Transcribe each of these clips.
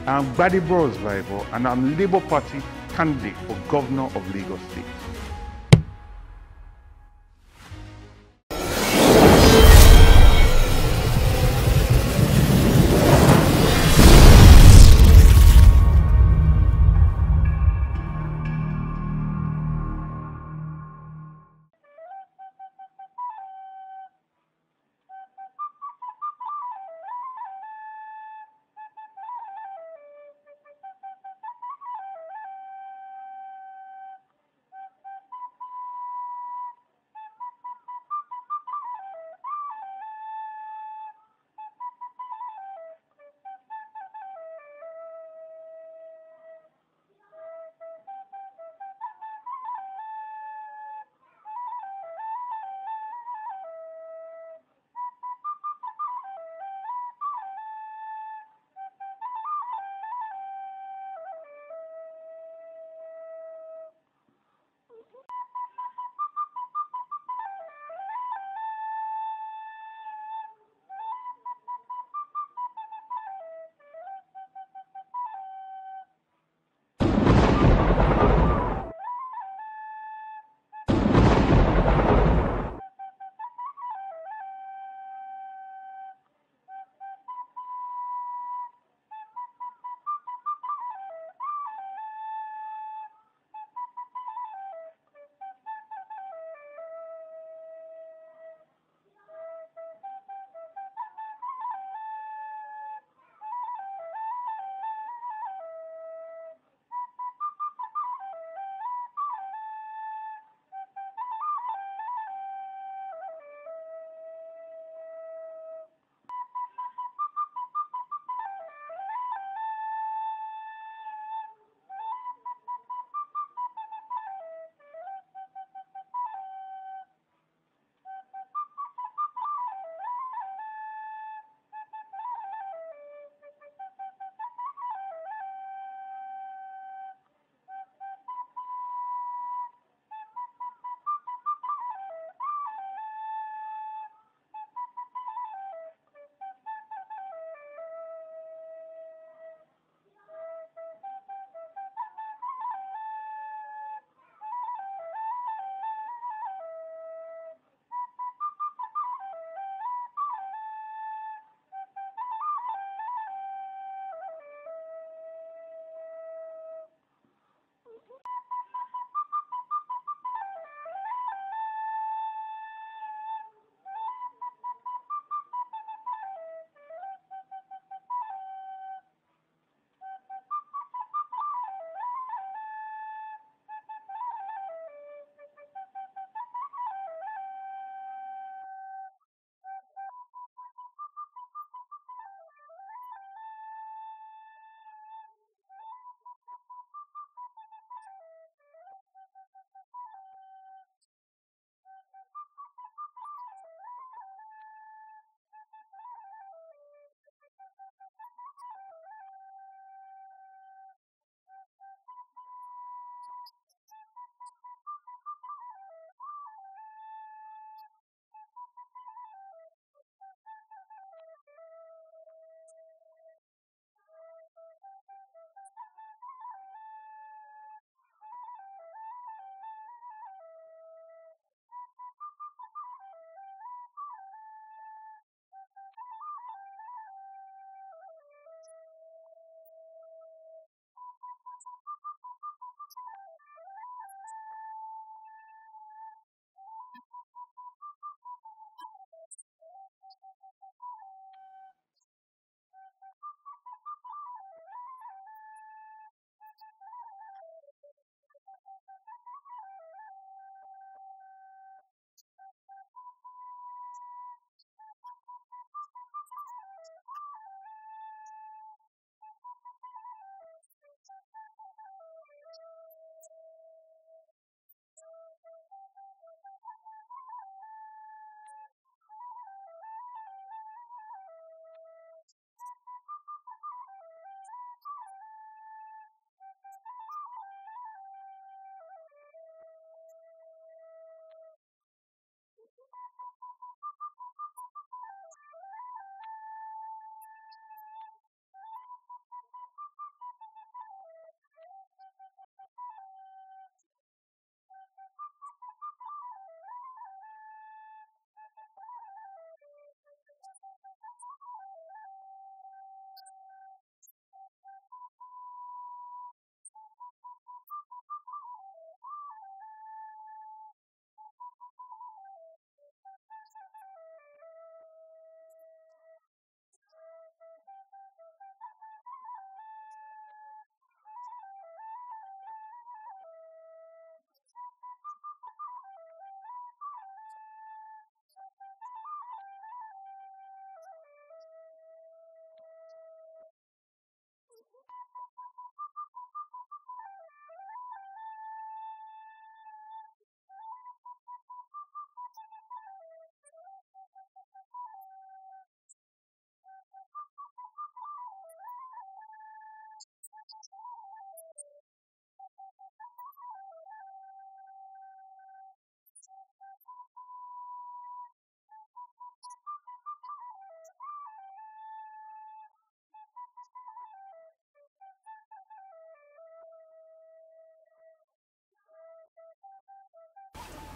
I'm Gbadebo Rhodes-Vivour, and I'm Labour Party candidate for Governor of Lagos State.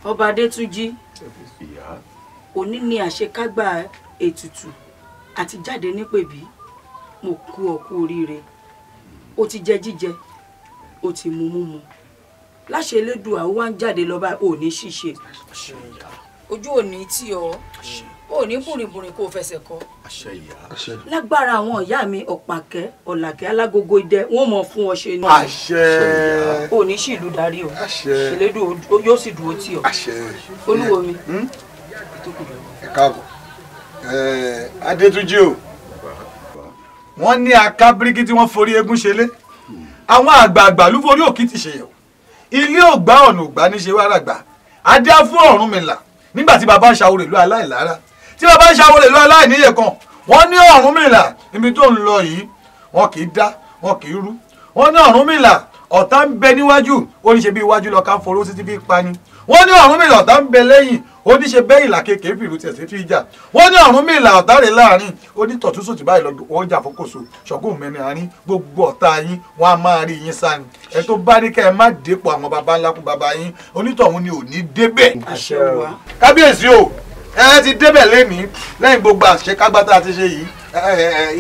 Ọba Adétúnjì, òní ni àṣekágbá ètùtù àti jáde nípèbí. Mo kú ọ kú oríire. O ti jẹ jíjẹ, o ti mu múmu. Láṣẹ Elédùà ó wá ń jáde lọ báyìí, ò ní ṣìṣe. Ojú ò ní tì ọ́, ò ní bùrìnbùrìn kó o fẹsẹ̀ kọ. Lágbára àwọn ìyá mi Ọ̀pàkẹ́, Ọ̀làkẹ́, Alágogo idẹ, wọ́n mọ̀ fún ọ ṣe náà. Ò ní ṣìlú darí o. Elédùà yóò sì dúró tì ọ́. Olúwo mi. Ẹ káàbọ̀. Adétúnjì o, wọ́n ní akábíríkì tí wọ́n forí eégún ṣe lé. Àwọn àgbààgbà ló forí òkìtì ṣèyẹ̀wò. Ilé ògbà ọ̀nà ògbà níṣe wàràgbà. Adé á fún Ọ̀rúnmìlà nígbà tí bàbá ń ṣàwòrè ìlú aláìlára. Tí bàbá ń ṣàwòrè ìlú aláìníyè kan, wọ́n ní Ọ̀rúnmìlà ibi tó ń lọ yìí, wọn kì í dá, wọn kì í rú. Wọ́n ní Ọ̀rúnmìlà ọ̀tá ń bẹ níwájú, ó ní ṣe bí iwájú lọ ká ń foró títí fi pani. Wọ́n ní Ọ̀rúnmìlà ọ̀tá ń bẹ lẹ́yìn, ó ní ṣe bẹ́yìn làkèké fìlú tẹ̀sí fi jà. Wọ́n ní Ọ̀rúnmìlà ọ̀tá rẹ̀ láàrin, ó ní tọ̀tún sòtì báyìí lọ wọ́n jà fókòso. Ṣọ̀gùn mẹ́rin àárín, gbogbo ọ̀tá yín wọ́n á máa rí yín sáni. Ẹ tó bá ní kẹ́ ẹ má dépò àwọn baba ńlá kú baba yín, onítọ̀hún ni ò ní débẹ̀. Kábíyèsí o, ẹ ti débẹ̀ lénìí lẹ́yìn gbogbo àṣekágbá tá a ti ṣe yìí.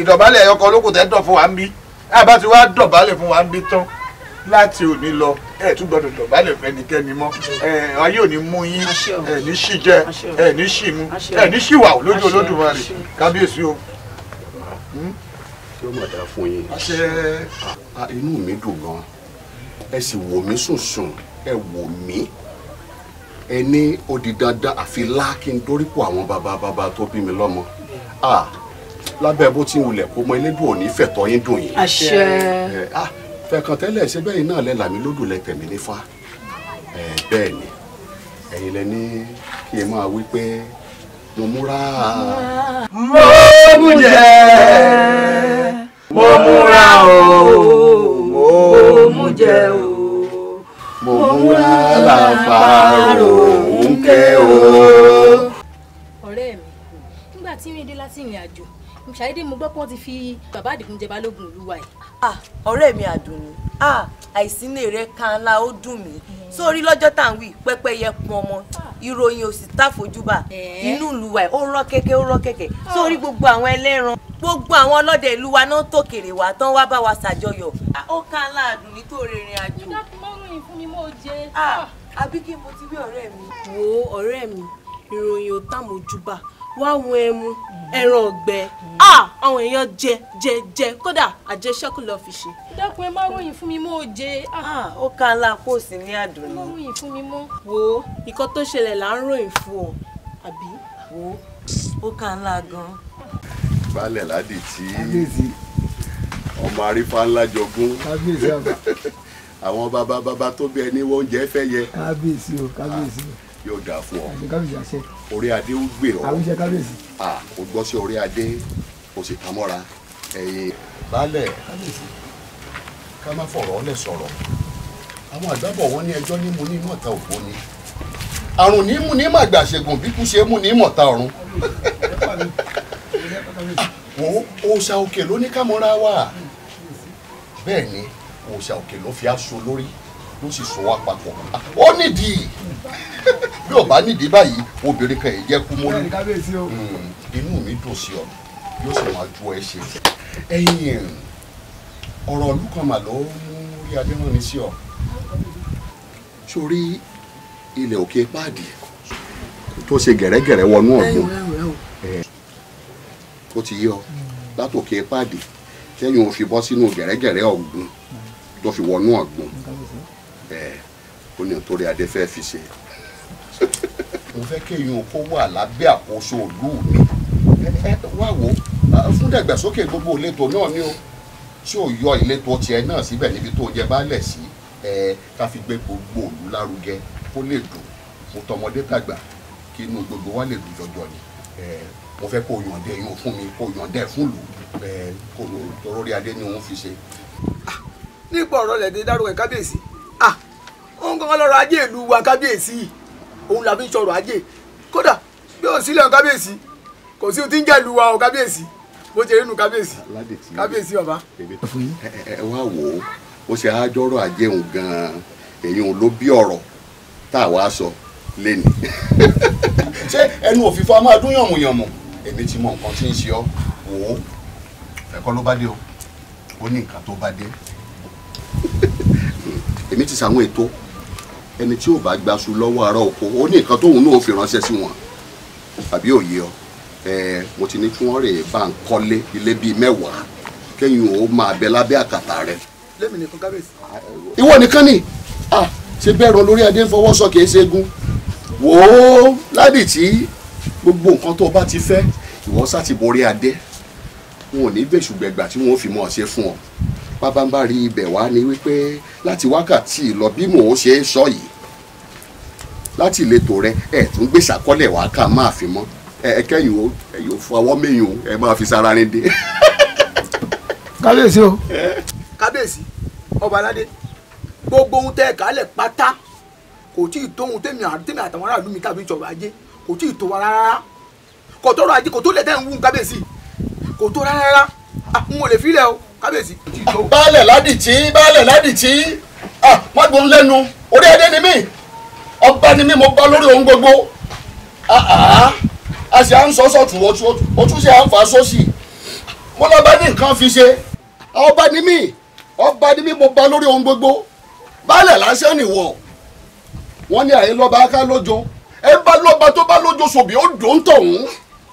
Ìdọ̀bálẹ̀ ẹyọkọ olókùn tẹ́ dọ̀ fún wa ń bí. Ẹ bá ti wá dọ̀bálẹ̀ fún wa ń bí tán láti òní lọ, ẹ tún gbọ́dọ̀ dọ̀bálẹ̀ fẹ́nikẹ́ni mọ́. Ayé ò ní mú yín, ẹ ní ṣì jẹ, ẹ ní ṣì mu, ẹ ní ṣì wà lójú Olódùmarè. Kábíyèsí o. Ṣé ó mà dáa fún yín? Inú mi dùn gan. Ẹ sì wò mí sùnsùn, ẹ wò mí. Ẹ ní ó di dandan àfi lá kí n dórípò àwọn bàbá bàbá tó bí mi lọ́mọ. Lábẹ́ bó ti ń wulẹ̀ kó mọ Elédùà ò ní fẹ̀tọ́ yín dùn yín. Àṣẹ. Fẹ̀kàn tẹ́lẹ̀ ṣe bẹ́ẹ̀ náà lẹ làmí lódò lẹ tẹ̀mí nífà. Bẹ́ẹ̀ ni ẹ̀yin lẹ ní kí n máa wí pé mo múra. Mo mú jẹ, mo múra o, mo mú jẹ o, mo múra làbàrò ń kẹ́ o. Ọ̀rẹ́ mi, nígbà tí mi dé láti ìrìn àjò, ṣàdédé mo gbọ́ pé wọ́n ti fi bàbá Àdìgún jẹ balógun ìlú wa yìí. Ọ̀rẹ́ mi Àdùnní, àìsílẹ̀ rẹ̀ kan ńlá ó dùn mí. Sórí lọ́jọ́ tá à ń wí pẹ́pẹ́yẹ pọn ọmọ, ìròyìn ò sì táfojúbà inú ìlú wa ó rọ́ kẹ́kẹ́, ó rọ́ kẹ́kẹ́. Sórí gbogbo àwọn ẹlẹ́ran, gbogbo àwọn ọlọ́dẹ ìlú wa náà tòkèrè wá tán wá bá wa ṣàjọyọ̀. Ó kan ńlá Àdùnní tó rìnrìn àjò. Dákun má ròyìn fún mi mọ́ jẹ. Àbí kí mo ti wí ọ̀rẹ́ mi. Wo ọ̀rẹ́ mi, ìròyìn ò támojúbà. Wá wọn ẹmu, ẹran ọ̀gbẹ́, àwọn èèyàn jẹ jẹ jẹ, kódà àjẹṣẹ́kù lọ fi ṣe. Dákun ẹ má ròyìn fún mi mọ́ jẹ. Ó ká ńlá kó o sì ní Àdùnní. Ẹ má ròyìn fún mi mọ́. Wo nǹkan tó ṣẹlẹ̀ là ń ròyìn fún ọ, àbí? Wo ó ká ńlá gan. Baálẹ̀ Ládìtì, ọmọ arífá ńlá jogún. Àwọn bàbá bàbá tó bí ẹni wọ́n jẹ́ fẹ́ yẹ. Kábíyèsí o, kábíyèsí o. Yóò dáa fún ọ. Orí adé ó gbè ọ. O gbọ́ sí orí adé, o sì ta mọ́ra. Ẹ̀yin baálẹ̀, ká má fọ̀rọ̀ ọ́lẹ̀ sọ̀rọ̀. Àwọn àgbàbọ̀ wọn ní ẹjọ́ ní mu ní mọ̀ta ògbó ni. Àrùn ní mú ní màgbà ṣègùn bí kú ṣe mú ní mọ̀ta ọ̀run. Wo òòṣà òkè ló ní ká mọ́ra wà. Bẹ́ẹ̀ ni òòṣà òkè ló fi aṣọ lórí ló sì so wá papọ̀. Ó nídìí bí ò bá nídìí báyìí, obìnrin kan yìí jẹ́ kú mọ́lú. Inú mi dùn sí ọ, yóò sì máa ju ẹ ṣe. Ẹ̀yin ọ̀rọ̀ ìlú kan mà ló mú rí adérànni sí ọ. Sórí ilẹ̀ òkè páàdì tó ṣe gẹ̀rẹ́gẹ̀rẹ́ wọnú ọ̀gbun, ó ti yí ọ látòkè páàdì tẹ́yìn ò fi bọ́ sínú gẹ̀rẹ́gẹ̀rẹ́ ọ̀gbun tó fi wọnú ọ̀gbun. Ó ní nítorí adé fẹ́ fi ṣe. Mo fẹ́ kéèyàn kó wà lábẹ́ àkóso ìlú mi. Wá wò ó, fún dàgbàsókè gbogbo ìletò náà ni o. Tí ò yọ ìletò tiẹ̀ náà síbẹ̀ níbi tó jẹ baálẹ̀ sí, ká fi gbé gbogbo ìlú lárugẹ kó lè dùn fún tọmọdé tàgbà, kí inú gbogbo wa lè dùn jọjọ ni. Mo fẹ́ kó yọ̀ǹdẹ̀ yín fún mi, kó yọ̀ǹdẹ̀ fún ìlú, kó torórí adé ni òun fi ṣe. Nípa ọ̀rọ̀ lẹ̀dẹ̀ dárúkọ kábíyèsí, òun kankan lọ́rọ̀ ajé ìlú wa kábíyèsí, òun la fi ń sọ̀rọ̀ ajé. Kódà bí òun sílẹ̀ kábíyèsí, kò sí ohun tí ń jẹ́ ìlú wa o kábíyèsí, bó ṣe rí nu kábíyèsí. Kábíyèsí bàbá. Ẹ wá wò ó, ó ṣe àjọrò ajé òun gan-an, èyí òun ló bí ọ̀rọ̀ tá a wá sọ lẹ́nu. Ṣé ẹnu òfìfo a máa dún yànmùyànmù? Èmi ti mọ nǹkan tí ń ṣe ọ́. Wò ó, ẹ̀kọ́ ló bá dé o, ó ní nǹkan tó bá dé. Èmi ti ṣàwọn ètò ẹni tí ò bá gbaṣu lọ́wọ́ ará oko, ó ní nǹkan tóun náà fi ránṣẹ́ sí wọn. Àbí òye ọ? Mo ti ní kí wọ́n rè bá ń kọ́lé ilé bíi 10 kẹ́yìn ó máa bẹ lábẹ́ àkàtà rẹ. Lẹ́mi nìkan kábíyèsí. Ìwọ nìkan ni ṣe bẹ́ẹ̀ rọ lórí adé ń fọwọ́ sọ kìí ṣe egun. Wò ó Ládìtì, gbogbo nǹkan tó o bá ti fẹ́ ìwọ sá ti borí adé. Wọn ò ní bẹ̀ṣùgbẹ̀gbà tí wọn ò fi mọ̀ ṣe fún ọ. Bábánbá rí ibẹ̀ wá ni wípé láti wákàtí lọ bí mò ń ṣe é sọ yìí, láti ìletò rẹ ẹ tún gbé ṣàkọlẹ̀ wá ká máa fi mọ́ ẹ kẹ́yìn o, ẹ yóò fọwọ́ mẹ́yìn o, ẹ máa fi sára rin dé. Kábíyèsí o. Kábíyèsí ọba aládé, gbogbo ohun tẹ́ ẹ kálẹ̀ pátá kò tí ì tó ohun tèmi àtàwọn aráàlú mi tàbí ìjọba ajé kò tí ì tó wa rárá. Kò tọrọ ajé, kò tó lẹ̀ tẹ́ ń wú kábíyèsí, kò tó rárá. N ò lè filẹ̀ o kábíyèsí. Baálẹ̀ Ládìtì, baálẹ̀ Ládìtì, wọ́n gbọ́n lẹ́nu. Orí adé ni mí, ọba ni mí, mo bá lórí ohun gbogbo. A sì à ń sọ sọ̀tún, o tún ṣe à ń fà sósì. Mo lọ bá ní nǹkan fi ṣe. Ọba ni mí, ọba ni mí, mo bá lórí ohun gbogbo. Baálẹ̀ lásán nìwọ. Wọ́n ní àyè lọ́ba ká lójo. Ẹ bá lọ́ba tó bá lójo sòbí ó dùn tọ̀hún.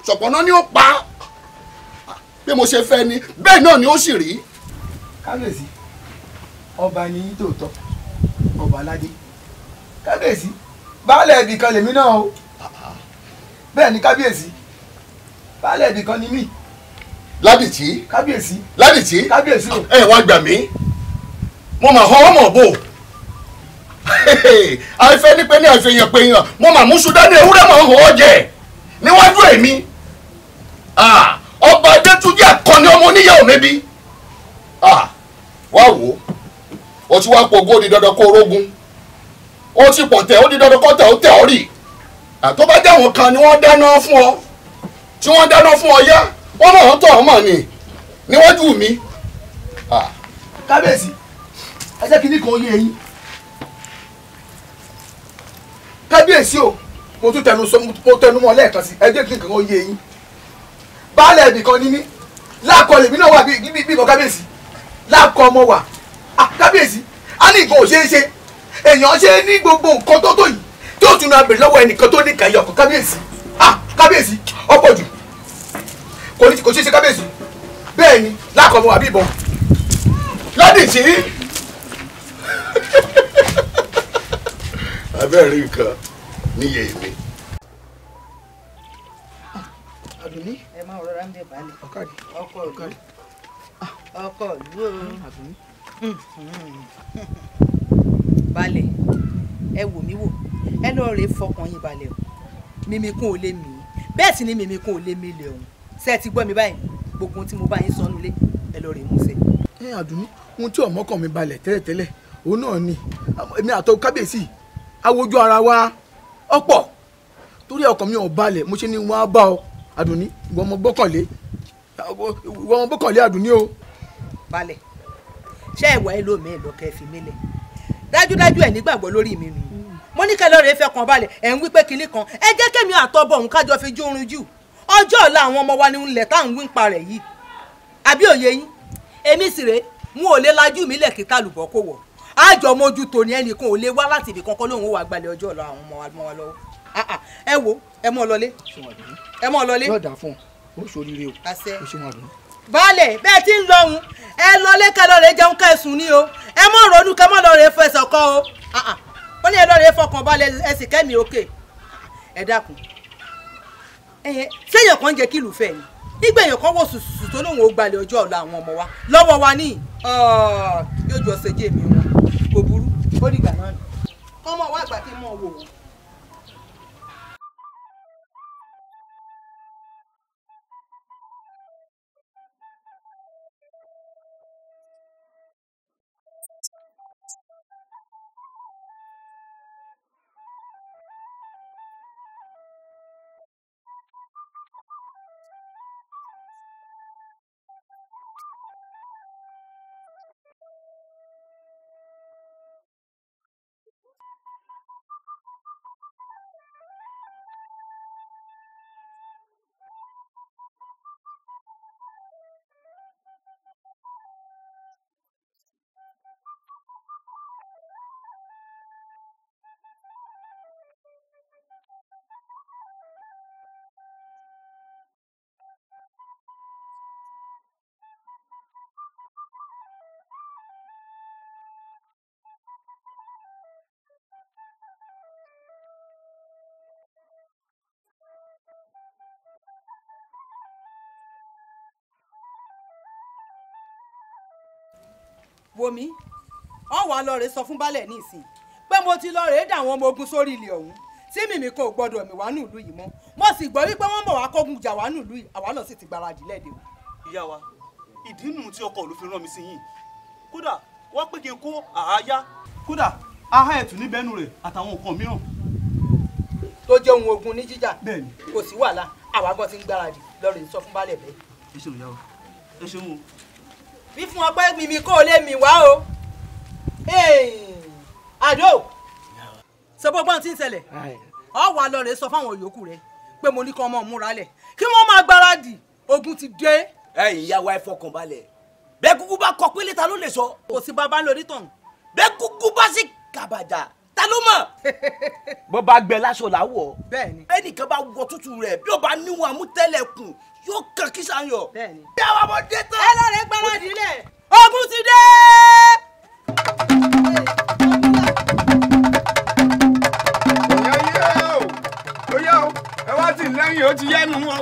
Ṣọ̀pọ̀nà ni ó pa. Bí mo ṣe fẹ́ ni bẹ́ẹ̀ náà ni ó sì rí. Kábíyèsí ọba ni yín tòótọ́, ọba aládé. Kábíyèsí baálẹ̀ ibì kan lèmi náà o. Bẹ́ẹ̀ ni kábíyèsí, baálẹ̀ ibì kan ni mí. Ládìtì. Kábíyèsí. Ládìtì. Kábíyèsí o. Ẹ wá gbà mí, mo mà họ ọmọ bò. Àìfẹ́ ní pé ní àìfẹ́yàn pé yàn, mo mà mú sudani ewúrẹ́ mọ̀ ń hàn ọ́ jẹ níwájú èmi. Ọba Adétúnjì Àkànní ọmọ oníyàwó mẹ́bí. Wá wò ó, o ti wá pògó, ó di dandan kó rógun. Ó ti pọ̀ tẹ̀, ó di dandan kó tẹ̀ ó tẹ̀ ọ́ rì. Tó bá jẹ́ àwọn kan ni wọ́n dáná fún ọ, tí wọ́n dáná fún ọ yá, wọ́n náà tọ̀ ọ́ mọ̀ ni níwájú mi. Kábíyèsí ẹ jẹ́ kí ní kan yé eyín. Kábíyèsí o, mo tún tẹnu sọ, mo tẹnu mọ́ lẹ́ẹ̀kan sí, ẹ jẹ́ kí nǹkan yé eyín. Baálẹ̀ ibì kan ní mí, lákọ lèmi náà wà bí ìbọn kábíyèsí, lákọ ọmọ wà. Kábíyèsí á ní nǹkan ò ṣeé ṣe, èèyàn ṣe ní gbogbo nǹkan tó tó yìí tí ó tún náà bèrè lọ́wọ́ ẹnìkan tó ní kàyọ̀ kan. Kábíyèsí, kábíyèsí ọ̀pọ̀ jù, kò ṣeé ṣe kábíyèsí. Bẹ́ẹ̀ ni lákọ ọmọ wà bí ìbọn. Ládìtì. Abẹ́rẹ́ nǹkan níyẹ èmi. Àdùnní. Ẹ máa rọra ń bẹ balẹ̀. Ọ̀kadì. Ọkọ ìlú. Ọkọ ìlú o. Àdùnní. Balẹ̀, ẹ wò mí wò, ẹ lọ́ọ́ rè fọkàn yín balẹ̀ o. Mímí kún ò lè mí, bẹ́ẹ̀ sì ni mímí kún ò lè mí lè ọ̀hún. Ṣé ẹ ti gbọ́ mi báyìí? Gbogbo ohun tí mo bá yín sọ nulẹ̀, ẹ lọ́ọ́ rè mú ṣẹ. Ẹ Àdùnní, ohun tí ọmọkàn mi balẹ̀ tẹ́lẹ̀tẹ́lẹ̀ òun náà ni èmi àtọ kábíyèsí awojú ara wa ọ̀pọ̀, torí ọkàn mi ò balẹ̀, mo ṣe ni wọ́n á bá ọ Àdùnní. Ìwọ ọmọ gbọ́kànlé, ìwọ ọmọ gbọ́kànlé Àdùnní o. Balẹ̀, ṣé ẹ̀wà ẹ lómi ẹ̀ lọ́kẹ́ fi mí lẹ̀? Dájúdájú ẹ̀ nígbàgbọ́ lórí mi nù. Mo ní kẹ́ lọ́ọ́ rẹ̀ fẹ́ kan balẹ̀, ẹ̀ ń wí pé kinní kan ẹ jẹ́ kémi àtọ́bọ̀ òun kájọ fi jórun jù. Ọjọ́ ọ̀la àwọn ọmọ wa ni ń lẹ̀ táwọn ń wí ń pa rẹ̀ yìí. Àbí òye yín? Èmi sì rèé, n ò lè lajú mi lẹ̀ kí tálùbọ̀ kò wọ̀. Àjọ mójútó ni, ẹnìkan ò lè wá láti ibì kankan lóun ó wà gbalẹ̀ ọjọ́ ọ̀la àwọn ọmọ wa mọ́ wa lọ́wọ́. Ẹ wo, ẹ mọ́ lọlé, ẹ mọ́ lọlé. Yóò dà fún ọ, ó ṣoríire o. Àṣẹ. O ṣeun Àdùnní. Baálẹ̀, bẹ́ẹ̀ tí ń lọ́hùn, ẹ lọlé kẹ́ lọ́ọ́ rẹ̀ jẹun kẹ́sùn ní o. Ẹ mọ́ ronú kẹ́ mọ́ lọ́ọ́ rẹ̀ fẹsẹ̀ kọ́ o. Ó ní ẹ lọ́ọ́ rẹ̀ fọkàn balẹ̀, ẹ sì kẹ́mi òkè. Ẹ dákun. Ṣéèyàn kan ń jẹ́ kí ìlú fẹ́ ni? Nígbà èèyàn kan wò sùsùsù tó lóun ó gbalẹ̀ ọjọ́ ọ̀la àwọn ọmọ wa lọ́wọ́ wa ní yóò jọ ṣèjé mi wọn kò burú, ó dìgbà náà ni. Kọ́mọ wá àgbà kí n mọ̀ wò wọ́n. Wo mi ọ wà lọ rè sọ fún baálẹ̀ ní ìsìn pé mo ti lọ rè dà àwọn ọmọ ogun sórí ilẹ̀ ọ̀hún tí mímí kan ò gbọdọ̀ mì wá nílùú yìí mọ́. Mo sì gbọ́ wípé wọ́n mọ̀ wá kógun jà wá nílùú yìí, àwa náà sì ti gbáradì lẹ́ẹ̀dẹ̀ o. Ìyá wa, ìdí nù tí ọkọ ìlú fi rán mi sí yín. Kódà wọ́n pé kí n kó àáyá, kódà aha ẹ̀tù níbẹ̀ẹ́nu rẹ̀ àtàwọn nǹkan mìíràn. Tó jẹ́ ohun ogun ní jíjà, kò sí wàhálà, àwa gan ti ń gbáradì lọ rè sọ fún baálẹ̀ bẹ́ẹ̀. Ẹ ṣeun ìyá wa, ẹ ṣeun o. Wí fún ọ pé mímí kó o lè mì wá o. Àdó ṣe gbogbo ohun tí ń ṣẹlẹ̀, ọ wà lọ rè sọ fáwọn yòókù rẹ pé mo ní kí ọmọ múra lẹ̀ kí wọ́n máa gbáradì, ogun ti dé. Ẹ̀yin ìyá wa, ẹ fọkàn balẹ̀. Bẹ́ẹ̀ kúkú bá kọ pélé ta ló lè sọ. Kò sí bàbá lórí tàn. Bẹ́ẹ̀ kúkú bá sì kàbàjà ta ló mọ̀. Bó bá gbẹ láṣọ làwọ̀. Bẹ́ẹ̀ni. Ẹnìkan bá wọ tútù rẹ̀ bí ó bá níwọ̀n àmútẹ́lẹ̀kùn yóò kàn kí sanyọ̀. Bẹ́ẹ̀ni. Bí àwọn ọmọdé tán. Ẹ lọ rẹ gbáradì lẹ̀, ogun ti dé. Ó yá o, ẹ wá tì lẹ́yìn, ó ti yẹ́nu o,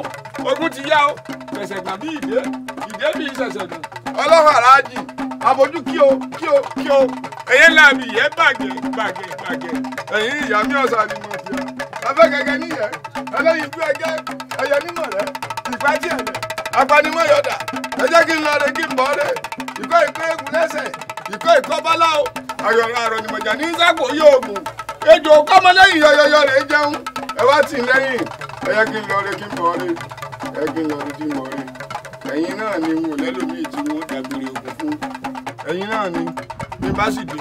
ogun ti yá o, ṣẹ̀ṣẹ̀ gbà bí ìdé, ìdé bí ṣẹ̀ṣẹ̀ gbà. Ọlọ́run aláàjì, àbójú kí o, kí o, kí o, ẹ̀yẹ́ làbì yẹ́ bàgẹ́, bàgẹ́, bàgẹ́, ẹ̀yìn ìyá mi ọ̀sán ni mo fi hàn. Afẹ́ gẹ́gẹ́ níyẹn, ẹlẹ́yin ibú ẹgẹ́, ẹyẹ mímọ̀ rẹ, ìpá tí ẹ̀lẹ̀, apanimọ̀yọ̀dà, ẹ jẹ́ kí n lọ re kí n bọ̀ re, ìkọ́ ìkọ́ egun lẹ́sẹ̀, ìkọ́ ìkọ́ bálá o, àyọ̀rọ̀ àrọ̀ nìmọ̀jà ní sápò yóò gùn, ejò kọ́mọlẹ́yìn yọyọyọ rè jẹun, ẹ wá tì lẹ́yìn, ẹ jẹ́ kí n lọ re kí n bọ̀ re, ẹ kí n lọ re kí n bọ̀ re. Ẹ̀yin náà ni wò lẹ́lòmíì tí wọ́n dàgbére ogun fún. Ẹ̀yin náà ni bí bá sì dé,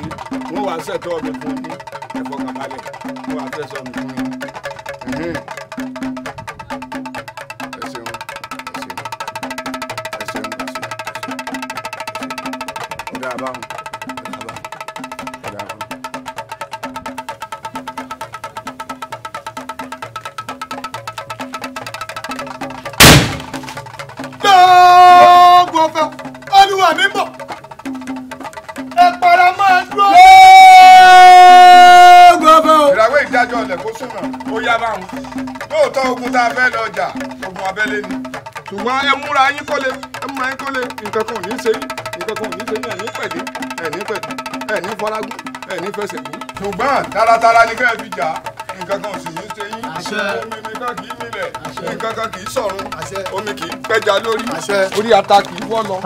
wọ́n wàá ṣètò ọbẹ̀ fún yín, ẹ fọkàn balẹ̀, wọ́n wàá fẹ́ sọnù fún yín. Ẹ ṣeun, ẹ ṣeun, ẹ ṣeun, ẹ ṣeun. Ọ̀dà àbáwọn, ọ̀dà àbáwọn, ọ̀dà àbáwọn. Gbogbo ọ̀fẹ́ olúwa mi bọ̀, ẹ para máa dúró. Gbogbo ọ̀fẹ́ o. Ìràwé ìdájọ́ ọ̀lẹ̀ kó súnmọ́, ó yá báwọn. Lóòótọ́ ogun tá a fẹ́ lọ jà, ogun abẹ́lé ni. Ṣùgbọ́n ẹ múra yín kólé, ẹ múra yín kólé, nǹkan kan ò ní ṣe yín, nǹkan kan ò ní ṣe yín, ẹ̀ní pẹ̀dé, ẹ̀ní pẹ̀dé, ẹ̀ní fọlágún, ẹ̀ní fẹsẹ̀ gún. Ṣùgbọ́n taratara ni kẹ́ ẹ fi jà, nǹkan kan ò sì ní ṣe yín. Omi nìkan kì í milẹ̀, nǹkan kan kì í sọ̀run, omi kì í pẹja lórí, orí ata kì í wọ́ lọ.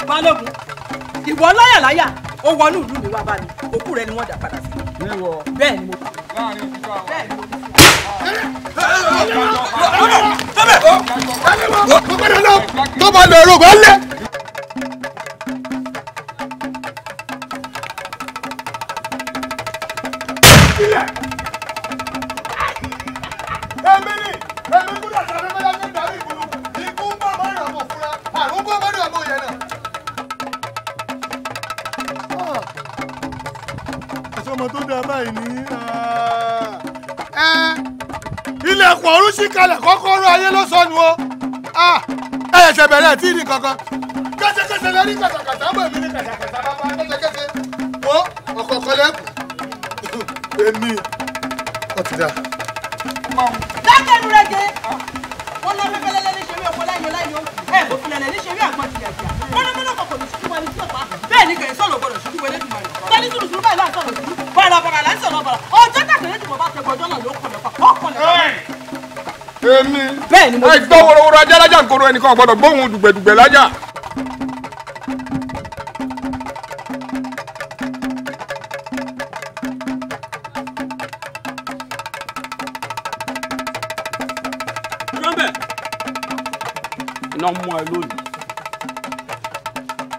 Balógun, ìwọ láyàláyà ó wọnú ìlú mi wá bá mi, òkú rẹ ni wọ́n dà padà sí. Bẹ́ẹ̀ ni mo kú. Bẹ́ẹ̀ ni mo kú. Tó bá lọ ẹ̀rọ ògùn ọ̀lẹ́. Èmi ni èmi kúrò àti afẹ́fẹ́ láti ń darí ìgboro, ikú ń bọ̀ mọ́rin àmọ̀ fúnra, àrùn bọ̀ mọ́rin àmọ̀ yẹn náà. Àṣọmọ tó dáa báyìí ní ilẹ̀kùn ọ̀run ṣí kalẹ̀, kọ́kọ́rọ́ ayé ló sọnù o. Ẹ ṣẹ̀ṣẹ̀ bẹ̀rẹ̀ tí ní kankan. Kẹ́sẹ̀kẹ́sẹ̀ lẹ́rí kàtàkàtà, bọ̀ èmi ní kàtàkàtà bàbá kẹ́sẹ̀kẹ́sẹ̀. Wo ọ̀kọ̀ọ̀kan lẹ́kùn. Èmi ọtí dá. Dákẹ́nu rẹ̀ jẹ́. Wọ́n lọ fẹ́fẹ́lẹ́lẹ́ ní ṣeré ọkọ láyọ̀ láyọ̀. Ẹ kò filẹ̀lẹ̀ ní ṣeré àgbọn jìyàjìyà. Mọ́nàmọ́ná kọ̀kọ̀ ní ṣubú wa ní tí ọ̀pá. Bẹ́ẹ̀ ni kẹ̀yìn sọ̀rọ̀ gbọ́dọ̀ ṣubú wọlé dùn mọ́ni. Tẹ́lí sùrùsùrù báyìí láǹ sọ̀rọ̀ sùrù. Bàràbàrà là ń sọ̀rọ̀ bàrà. Ọjọ́ tàkẹ́rẹ́ tí mo bá tẹ gbọ́jọ́ náà ló kọlẹ̀ pa. Ó kọlẹ̀ pa. Èmi. Bẹ́ẹ̀ ni mo ti gbọ́ worowóró ajá lájà nkoro, ẹnìkan ò gbọ́dọ̀ gbóhùn dùgbẹ̀dùgbẹ̀ lájà. Iná mú ẹ lónìí,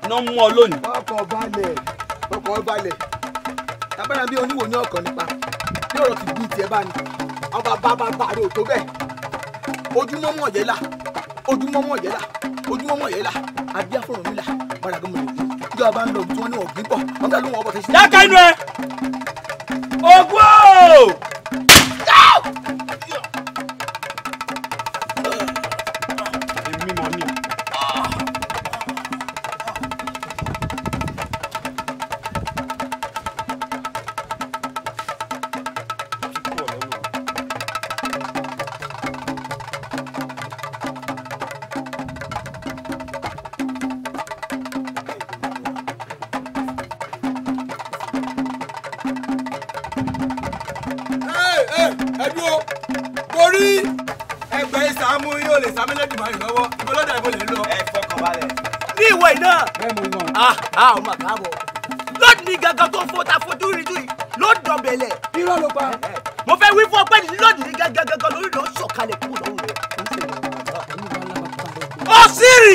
iná mú ọ lónìí. Ọkọ̀ balẹ̀, ọkọ̀ balẹ̀, tábàrà bí oníwò ní ọkàn nípa bí ọ̀rọ̀ ti bí tiẹ̀ bá ní àwọn bàbá bàbá rẹ̀ ò tó bẹ́ẹ̀. Ojúmọ́mọ́ yẹn là, ojúmọ́mọ́ yẹn là, ojúmọ́mọ́ yẹn là, adíáfọ̀rọ̀ mi là, bàràgọ́mọ̀ lè fi. Ìjọba ń lọ tí wọ́n ní ọ̀gbìn bọ̀ wọ́n dá lóhùn ọbọ̀ tẹ̀sí. Dákẹ́ inú ẹ! Ògún o! Èmi mọ̀ ni. Ọmọ káàbọ̀ lónìí gangan tó fọ́ ta fojú rí ju yìí ló dọ̀bẹ̀lẹ̀. Irọ́ ló pa. Mo fẹ́ wí fún ọ pé lónìí gangan gangan lórí ló sọ̀kalẹ̀ kúrò lọ́rùn rẹ̀. Ó sírì.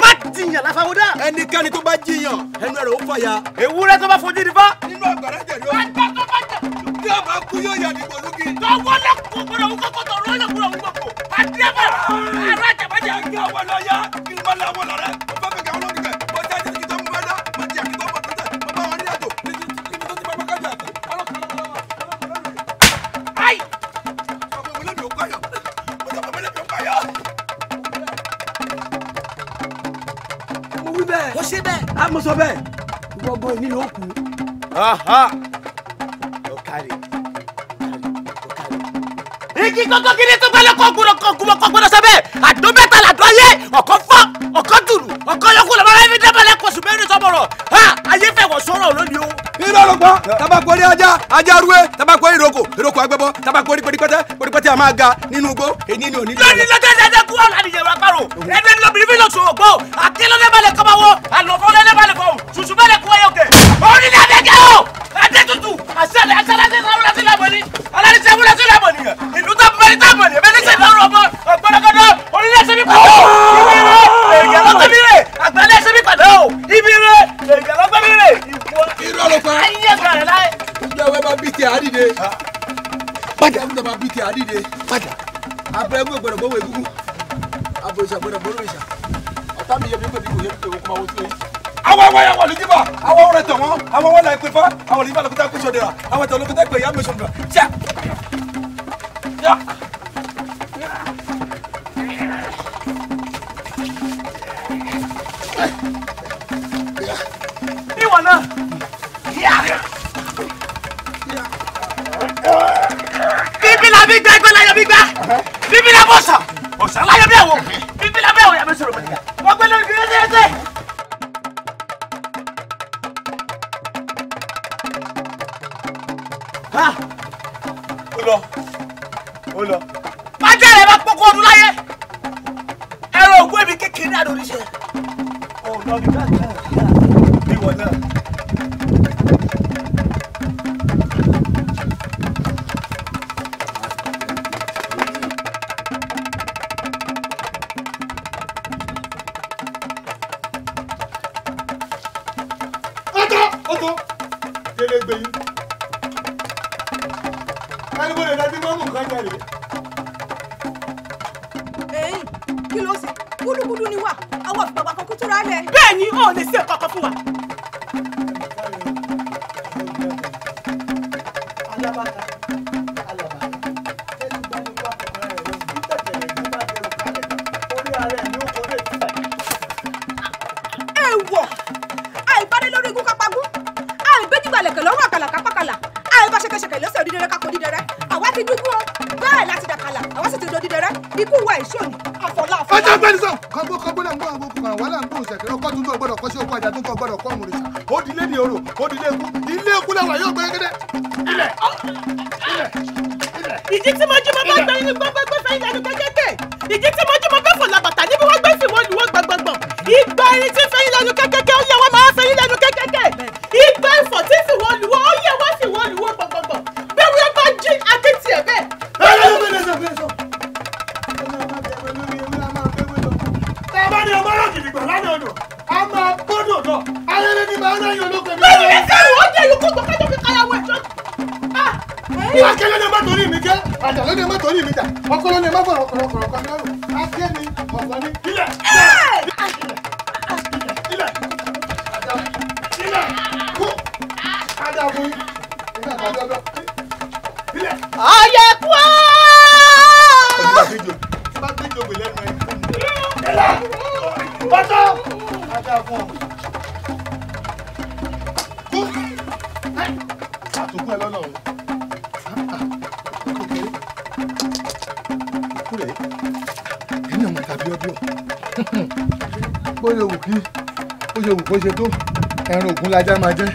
Má jiyàn láfàwọ́dá. Ẹnikẹ́ni tó bá jiyàn ẹnu rẹ̀ ó fàya. Ewúrẹ́ tó bá fojú di fá. Nínú àgbàrá jẹ̀rí ó. Bàtà tó bá jẹ̀. Tí a bá kú yóò yà dìgbò lókè. Tọwọ́ lẹ́kọ̀ọ́ gbọ́dọ̀ wú kókó tọ̀ lọ́lẹ̀ gbọ́dọ̀ wú kókó. Àdìẹ́bà ará jàbájà. Kí àwọn lọ yá kí n bá láwọn lọ rẹ. Mo fẹ́ kẹ́kẹ́ àwọn olódùkẹ́. Mo jẹ́ àjẹsí tó mú bá dá. Mo jẹ́ àkítọ́ mọ̀ tó tẹ̀. Mo bá wọn ní àjò. Níbi tó ti bá bá kájà àti Ayi! Ọmọ mi lẹ́bi òkú ayọ̀. Mo jẹ́ ọmọ mi lẹ́bi òkú ayọ̀. Mo wí bẹ́ẹ̀. Mo ṣe bẹ́ẹ̀. A mo sọ bẹ́ẹ̀. Gbogbo ìní ló kù. Ọ̀kàrẹ̀. Igi kọ́kọ́ kiri tó gbẹ́lẹ́ kọ́ gbọ́dọ̀ kọ́ gbọ́dọ̀ kọ́ gbọ́dọ̀ sẹ́bẹ̀. Àdó mẹ́ta làdó ayé. Ọ̀kan fọ́, ọ̀kan dùrù, ọ̀kan yọkú lọ́mọ ayé fi dábàlẹ̀ kọ̀ sùn mẹ́rin sọ́bọ̀rọ̀. Ha! Ayé fẹ́ wọ̀ sọ́rọ̀ lónìí o. Irọ́ ló pa. Tabakori ajá, ajá rúwé, tabakori ìrókò, ìrókò agbẹ́bọ, tabakori pẹ̀lípẹ́tẹ́, pẹ̀lípẹ́tẹ́ a máa ga nínú igbó, èyí ni òní. Lónìí lọ́jọ́ ìdájọ́ kú ọ̀la nìyẹn wà pàrọ̀. Ẹni lóbìnrin fi lọ́sùn ògbó. Àkínlọ́dẹ́ balẹ̀ kọ́ máa wọ. Àlọ́fọ́lẹ́lẹ́ balẹ̀ fọ̀. Ṣùṣù balẹ̀ kú ẹyọ kẹ̀. Orí ni abẹ́kẹ́ o. Adé tutù. Àṣàlẹ̀ àṣàlẹ̀ àṣàlẹ̀ làbọ̀ ni. Alárìṣẹ́ wúlẹ̀ sí làbọ̀ nìyẹn. Ìlú tó bẹ̀rẹ̀ tó bọ̀ nìyẹn. Bẹ́ẹ̀ ní sẹ́yìn lọ́rùn ọmọ. Ọ̀gbọ́dọ̀gọ́dọ̀. Orílẹ̀ ṣe mí pàdé o. Ibi rẹ̀ èèyàn lọ́gbẹ́ mi rè. Àgbẹ̀lẹ̀ ṣe mí pàdé o. Ibi rẹ̀ èèyàn lọ́gbẹ́ mi rè. Irọ́ ló pa. Ayé gbàrẹ̀ láyé. Ìjọ ìwé bá bí tiẹ̀ àdìde. Padà. Ìjọba bá bí tiẹ̀ àdìde. Padà. Abẹ́rẹ́ gbọ́dọ̀ gbọ́wọ́ egungun. Abo ìṣà gbọ́dọ̀ gbọ́dọ̀ ìṣà. Ọ̀tá mi yẹ mi pé mi kò yẹ mi pé òun kò máa wo sí i. Àwọn àwọn àwọn olùdíbà, àwọn ọ̀rẹ́ tẹ̀ wọ́n, àwọn wọ́n la ìpè fá, àwọn olùdíbà lókútà pé sọ̀dẹ̀rà, àwọn tẹ̀ lókútà pé ìyá mi sọ̀dẹ̀rà. Ṣá! Yá! Ìwọ náà. Bíbí la bí gbá ẹgbẹ́ láyọ̀ bí gbá. Bíbí la bọ̀ sàn. Ọ̀sán láyọ̀ bí àwọ̀. Bíbí la bí àwọ̀ yàgbẹ́ sọ̀rọ̀ mọ̀nìyà. Wọ́n gbé lórí kiri ẹsẹ̀. Ó lọ. Ó lọ. Májá rẹ̀ bá pọ́kọ́ ọdún láyé. Ẹ̀rọ ògùn èmi kékeré àdó oníṣẹ́. Ọ̀nà mi káàkiri. Ìwọ náà. Ọ̀tọ̀ délé gbé yín. Ẹni bó lè dájú mọ́mú nǹkan jáde. Ẹ̀yin kí ló ṣe? Gúdúgúdú ni wà, àwọn àfìgbàgbà kan kú túra lẹ̀. Bẹ́ẹ̀ ni, o ò lè ṣe kankan fún wa. Èèwọ̀! Àìbádé lórí igun kápágún, àìgbéjìgbàlẹ̀kẹ̀ lọ́rùn àkàlà kápákàlà, àìbáṣẹkẹṣẹkẹ lọ́sẹ̀ òdìdẹrẹ́ kápò dídẹrẹ́, àwa ti dúdú o, bẹ́ẹ̀ láti dàkàlà, àwa sì ti do dídẹrẹ́, ikú wa ìṣòní, àfọlá àfọlá. Ọjọ́ gbẹ́ni sọ, kọ́gbó kọ́gbó náà ń gbọ́ àwọn okùn àwọn là ń gbóhùn ṣẹ̀kẹ̀rẹ̀ ọkọ́ tuntun ọgbọ́dọ̀ kọ́ sí okùn àjà tuntun ọgbọ́dọ̀ kọ́ ọ̀mùrìṣà. Ó di ilé ní orò, ó di ilé ikú, ilé ikú làwà yóò gbẹ́gẹ́dẹ́. Ilẹ̀! Ilẹ̀! Ìjì tí mo jí mo bá gbẹ inú gbẹgbẹgbẹ fẹ́ ìyanu kẹ́kẹ́kẹ́. Ìjì tí mo jí mo bá fò làbàtà níbi wọ́n gbé fìwọ́n lù wọ́n gbọ̀ngbọ̀ngbọ̀n. Ìgbà irin tí fẹ́ ìlànà kẹ́kẹ́kẹ́ ó yẹ wọ́n máa fẹ́ ìlànà kẹ́kẹ́kẹ́. Ìgbà ìfọ̀ tí fìwọ́n lù wọ́n ó yẹ wọ́n fìwọ́n lù wọ́n gbọ̀ngbọ̀ngbọ̀n. Bẹ́ẹ̀ wọ́n bá jí akétì ẹ̀ bẹ́ẹ̀. Bàbá ni ọmọ rẹ̀ gidigba lánàá odò, a máa gbọ́dọ̀ lọ, ayẹyẹ ni màá náà yọ lóko mi. Bẹ́ẹ̀ni ẹ sẹ́rù ó jẹ́ ìlú kókó kájọ fi káyàwó ẹ̀jọ́. Akẹ́lẹ́ ni ọmọ torí mi jẹ́, àjàlẹ́ ni ọmọ torí mi jà, ọkọlọ́ ni ọmọ fọ̀rọ̀ kọ̀rọ̀ kọ̀rọ̀ mi lọ́rùn, akẹ́ ni ọ̀gbọ́n ni ilẹ̀. Ilẹ̀! Ilẹ̀! Ajá fún yín. Ọ̀yẹ̀kú ọ́. Bọ́tọ̀. Ajá fún ọ. Kú. Àtúnkù ẹ lọ́nà o. Kú rẹ̀. Ẹni ọmọ tàbí ọdún. Bóyá òwú kí ó ṣe wù kó ṣe tó ẹran ògún lajá máa jẹ́.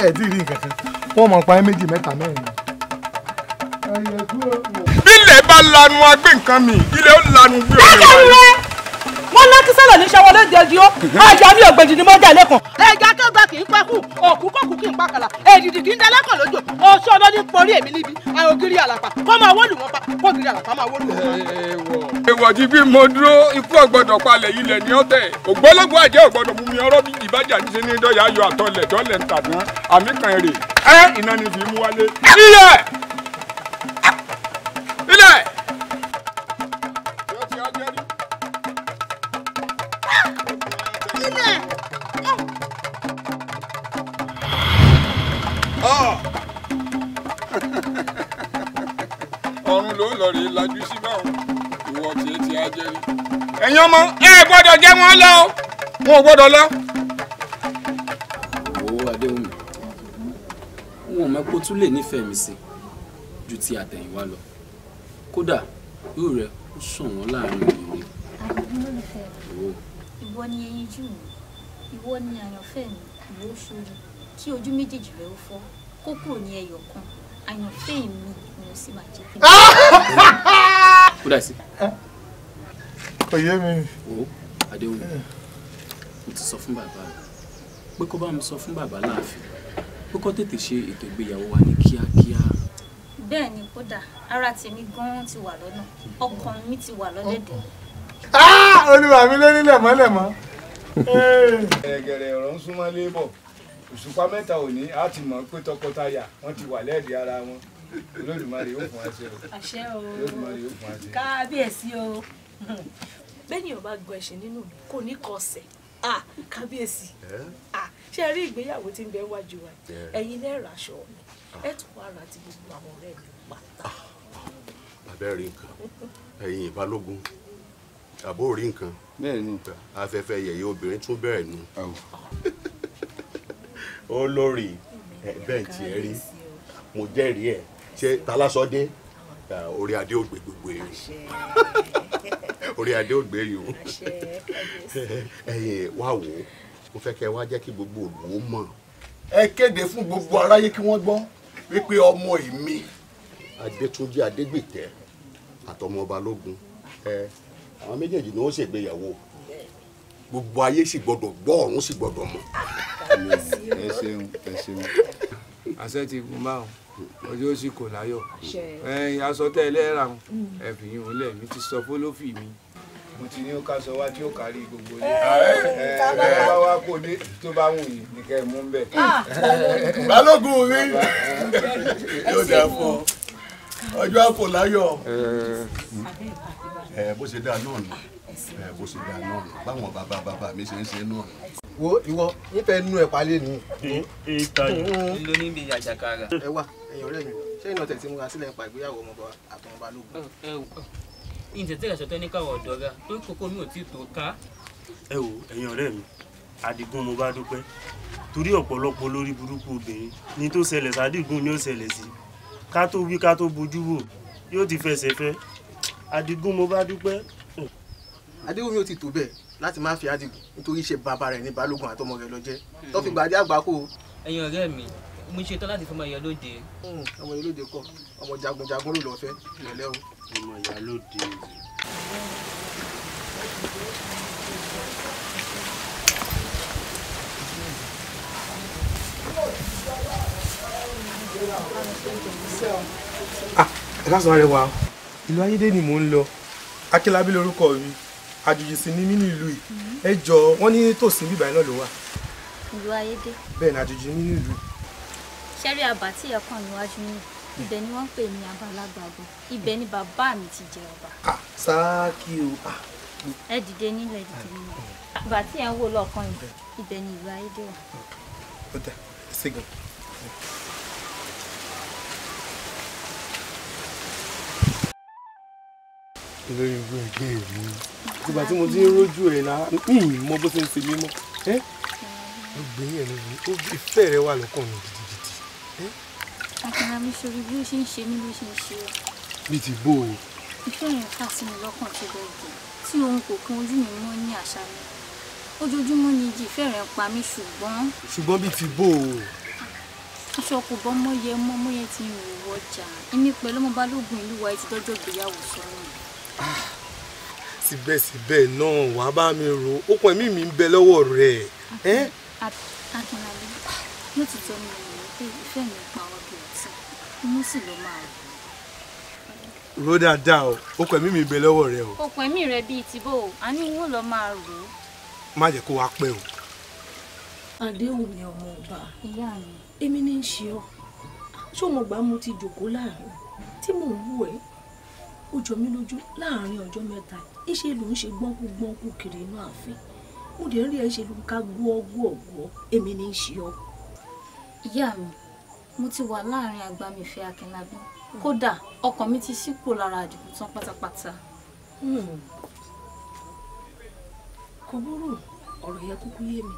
Ẹ tí ì rí nǹkan kan. Wọ́n mọ̀ pa ẹ́ méjì mẹ́ta mẹ́rin. Ilẹ̀ bá lanu agbé nǹkan mi, ilẹ̀ ó lanu bí òye wa. Wọ́n láti sọ̀rọ̀ ní sọ́wọ́ lóde ojú ó, àjà mi ò gbèjì ni mo jà lẹ́kàn. Ẹja kẹ́gbà kì í pẹ́kù, òkú kòkù kì í pàkàlà, èdìdì kì í dalẹ́kàn lójó, oṣù ọlọ́ní porí èmi níbi, àrògiri àlàpà, kó máa wọ́lù wọn pa, kó giri àlàpà máa wọ́lù wọn pa. Èèwọ̀ ti bí mo dúró, ikú ọ̀gbọ́dọ̀ palẹ̀ ilẹ̀ ní ọ̀tẹ̀. Ògbólógbò àjẹ́ ọ̀gbọ́dọ̀ mú mi ọ̀rọ̀ bí ìbájà ní ṣe ní dọ́yà ayọ̀ àtọlẹ̀ dọ́lẹ̀ ń tàdán àmì kan èrè. Ẹ iná ni fi mú wálé. Ilẹ̀! Ilẹ̀! Ọ̀run ló lọ rí lajú sí báwọn ìwọ tiẹ̀ tí a jẹ́ rí. Ẹ̀yin ọmọ ẹ gbọ́dọ̀ jẹ́ wọn lọ wọn ò gbọ́dọ̀ lọ. Owó Adéwùmí, wọn ò mọ̀ pé ó tún lè nífẹ̀ẹ́ mi sí ju ti àtẹ̀yìnwá lọ. Kódà irú rẹ̀ ó ṣọ̀wọ́n láàrin obìnrin. Olólùfẹ́ mi, ìwọ ni ẹyinjú mi, ìwọ ni àyànfẹ́ mi, ìwọ ṣorí kí ojú méjèèjì rẹ ó fọ́ kó kúrò ní ẹyọ kan, àyànfẹ́ mi ni ó sì máa jẹ́. Kódà sí. Kò yé mi. Wo Adéwùmí, mo ti sọ fún bàbá mi pé kó bá mi sọ fún bàbá láàfin pé kó tètè ṣe ètò ìgbéyàwó wa ní kíákíá. Bẹ́ẹ̀ ni, kódà ara tèmi gan-an ti wà lọ́nà, ọkàn mi ti wà lọ́dẹ̀dẹ̀. Olúwa mi ló ní lẹ̀mọ́lẹ̀mọ́. Gẹ̀rẹ́gẹ̀rẹ́ ọ̀rọ̀ ń súnmọ́ lébọ̀, òṣùpá mẹ́ta òní á ti mọ̀ pé tọkọtaya wọ́n ti wà lẹ́ẹ̀dí ara wọn. Olódùmarè ó fún wa ṣe o. Àṣẹ o. Olódùmarè ó fún wa ṣe. Kábíyèsí o. Bẹ́ẹ̀ni ò bá gbọ́ ẹ̀ṣẹ̀ nínú mi kò ní kọsẹ̀. Kábíyèsí. Ṣé ẹ rí ìgbéyàwó tí ń bẹ wájú wa? Ẹ̀yin lẹ́ẹ̀rọ aṣọ mi. Ẹ tún wá ra ti gbogbo àwọn ọ̀rẹ́ mi pátá. Bàbá rí nǹkan, ẹ̀yin ìbalógun, àbó rí nǹkan. Bẹ́ẹ̀ni. Afẹ́fẹ́ yẹ̀yẹ́ obìnrin tún bẹ̀rẹ̀ nù. Olórí bẹ́ẹ̀ tí ẹ rí, mo jẹ́rìí ẹ̀. Ṣé Talásọdé? Orí adé ò gbé gbogbo èrè. Orí adé ò gbé yìí o. Ẹ̀yin wá wò ó, mo fẹ́ kẹ́ wá jẹ́ kí gbogbo òlù ó mọ̀. Ẹ kéde fún gbogbo aráyé kí wọ́n gbọ́ wípé ọmọ èmi Adétúnjí Adégbìtẹ́ àtọmọ Balógun ẹ àwọn méjèèjì ni ó ṣègbéyàwó, gbogbo ayé sì gbọ́dọ̀ gbọ́, ọ̀run sì gbọ́dọ̀ mọ̀. Ẹ ṣeun, ẹ ṣeun. Àṣẹ ti gun báwọn, ọjọ́ sì kò láyọ̀. Ẹ̀yin aṣọ tẹ́ ẹ lẹ́ra ẹ fi yín òun lẹ̀, mi ti sọ fólófì mi. Mo ti ní ó ká sọ wá tí ó kárí gbogbo yìí. Ẹ bá wá kó dé tó bá wù yín ní kẹ́ ẹ mú bẹ́ẹ̀. Balógun mi yóò dà fún ọ, ọjọ́ àpò láyọ̀. Ẹ bó ṣe dáa náà nù, ẹ bó ṣe dáa náà nù, báwọn bàbá bàbá mi ṣe ń ṣe náà nù. Wo ìwọ nífẹ̀ẹ́ nú ẹ̀ palẹ̀ ni. Ló ní bí àjàkárà. Ẹ wá ẹ̀yin ọ̀rẹ́ mi, ṣé iná tẹ̀ tí múra sílẹ̀ ń pa ìgbéyàwó ọmọọba àtọmọ Balógun. Ìǹtẹ̀tẹ̀ ìṣọ̀tẹ́ ní káwọ̀ ọ̀dọ́ra tó kókó mi ò tí tó ká. Ẹ wo ẹ̀yin ọ̀rẹ́ mi, Àdìgún mo bá dúpẹ́ torí ọ̀pọ̀lọpọ̀ lórí burúkú obìnrin ní tó ṣẹlẹ̀ sádìgún ni ó ṣẹlẹ̀ sí, ká tó wí ká tó bojú wò yóò ti fẹsẹ̀ fẹ́. Àdìgún mo bá dúpẹ́. Adéwùmí ò ti tó bẹ́ẹ̀ láti má fi Àdìgún nítorí iṣẹ́ bàbá rẹ̀ ní Balógun àtọmọ rẹ̀ lọ jẹ́ tó fi gbàdé àgbákò. Ẹ̀yin ọ̀rẹ́ mi, mo ṣetán láti fọmọ ìyá lóde. Ọmọ ìyá lóde kọ́, ọmọ jagunjagun ló lọ fẹ́ ìrọ̀lẹ́ o. Ọmọ ìyá lóde. Ẹ káàsán arẹwà, ìlú Ayédè ni mò ń lọ. Akínlábí lorúkọ mi, àjòjì sì ni mí ní ìlú yìí. Ẹ jọ, wọ́n ní tòsí bíbá iná ló wà. Ìlú Ayédè. Bẹ́ẹ̀ ni, àjòjì ní ìlú. Ṣẹ́rí àbá tí ẹ kàn níwájú ní ibẹ̀ ni wọ́n ń pè ní Abalágbàgbọ́, ibẹ̀ ni bàbá mi ti jẹ ọba. Sáàkì o. Ẹ dìde nílẹ̀, dìde nílẹ̀. Àbá tí ẹ ń wò lọ́ọ̀kan yìí, ibẹ̀ ni ìlú Ayédè wà. Ó dà, ṣé gan. Lórí ibú ẹgbẹ́ mi nígbà tí mo ti ń rójú ẹ̀ la mi ì mọ bó ṣe ń ṣe mí mọ́ ẹ́ ó gbé yẹn lórí ìfẹ́ rẹ wà lọ́kàn mi gidigidi. Akínlábí sórí bí ó ṣe ń ṣe mí ló ṣe ń ṣe ọ́. Bí ti bó o. Ìfẹ́ yẹn ká sí mi lọ́kàn tó bẹ́ẹ̀ gẹ́ tí òun kò kún ojú mi mọ́ ní àṣálẹ́. Ojoojúmọ́ ni ìjì ìfẹ́ rẹ̀ ń pa mí ṣùgbọ́n. Ṣùgbọ́n bí ti bó o. Aṣọ kò bọ́ mọ́yẹ mọ́ mọ́yẹ ti ń rò wọ́jà. Èmi pẹ̀lú ọmọ Balógun ìlú wa ti dọ́jọ́ ìgbéyàwó sọ́nà. Síbẹ̀síbẹ̀ náà wàá bá mi rò okùn ẹ̀mí mi ń bẹ lọ́wọ́ rẹ̀. Akínlábí lótìtọ́ mi ò mọ̀ pé ìfẹ́ mi pa ọ́ bí ọtí inú sì ló máa rò. Rò dáadáa o, okùn ẹ̀mí mi ń bẹ lọ́wọ́ rẹ o. Okùn ẹ̀mí rẹ bíi tìbò o, àní n ó lọ máa rò ó. Má jẹ́ kó wá pẹ́ o. Àdéhùn mi ọmọ ọba. Ìyá mi. Èmi ní í ṣe ọ́. Ṣé o mọ̀ gbà mo ti jòkó láàrin tí mò ń wù ẹ́? Ó jọ mí lójú láàrin ọjọ́ mẹ́ta ìṣe ló ń ṣe gbọ́nkú gbọ́nkú kiri inú ààfin. Mo dẹ̀ ń rí ẹ ṣe ló ń ká gbọ́gbọ́gbọ́, èmi ní í ṣe ọ́. Ìyá mi, mo ti wà láàrin agbamìfẹ́ Akínlábí. Kódà ọkàn mi ti ṣí kúrò lára Àdìgún tán pátápátá. Kò burú, ọ̀rọ̀ yẹn kúkú yé mi.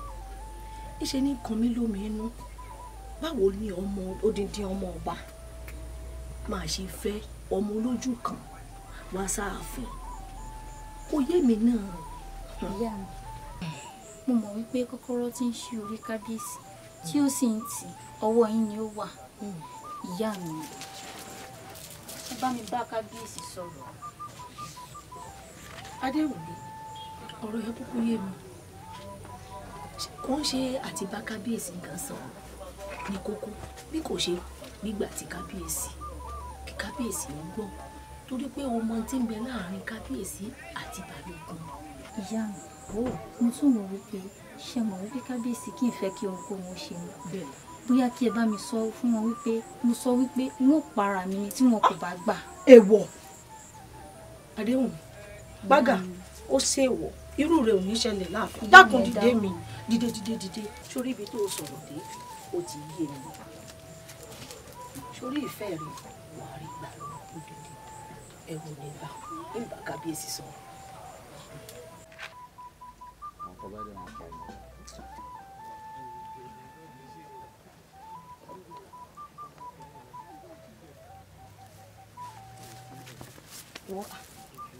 Ìṣe ní kan mí lómi inú. Báwo ni ọmọ odindi ọmọ ọba máa ṣe fẹ́ ọmọ olójú kan wá sáàfin? Kò yé mi náà. Ìyá mi, mo mọ̀ wípé kọ́kọ́rọ́ tí ń ṣí orí kábíyèsí tí ó sì ń tì ọwọ́ yín ni ó wà. Ìyá mi, ẹ bá mi bá kábíyèsí sọ̀rọ̀. Adéwùmí, ọ̀rọ̀ yẹn kúkú yé mi. Kò ń ṣe àti bá kábíyèsí nǹkan sọ̀rọ̀ ní kókó bí kò ṣe nígbà tí kábíyèsí kí kábíyèsí ń gbọ́ torí pé ọmọ tí ń bẹ láàrin kábíyèsí àti Balógun. Ìyá mi, mo tún rò wípé ṣe mọ̀ wípé kábíyèsí kì í fẹ́ kí ohunkóhun ṣe mí. Bóyá kí ẹ bá mi sọ fún wọn wípé mo sọ wípé n ó para mi ni tí wọn kò bá gbà. Èèwọ̀ Adéwùmí, gbága ó ṣèwọ̀ irú rẹ̀ ò ní ṣẹlẹ̀ láàfin. Dákun dìde mi, dìde dìde dìde sórí ibi tó sọ̀rọ̀ dé ó ti yé mi. Sórí ìfẹ́ rẹ̀ wà á rí gbà lọ́wọ́ dìde ẹ̀rù nígbà nígbà kábíyèsí sọ̀rọ̀.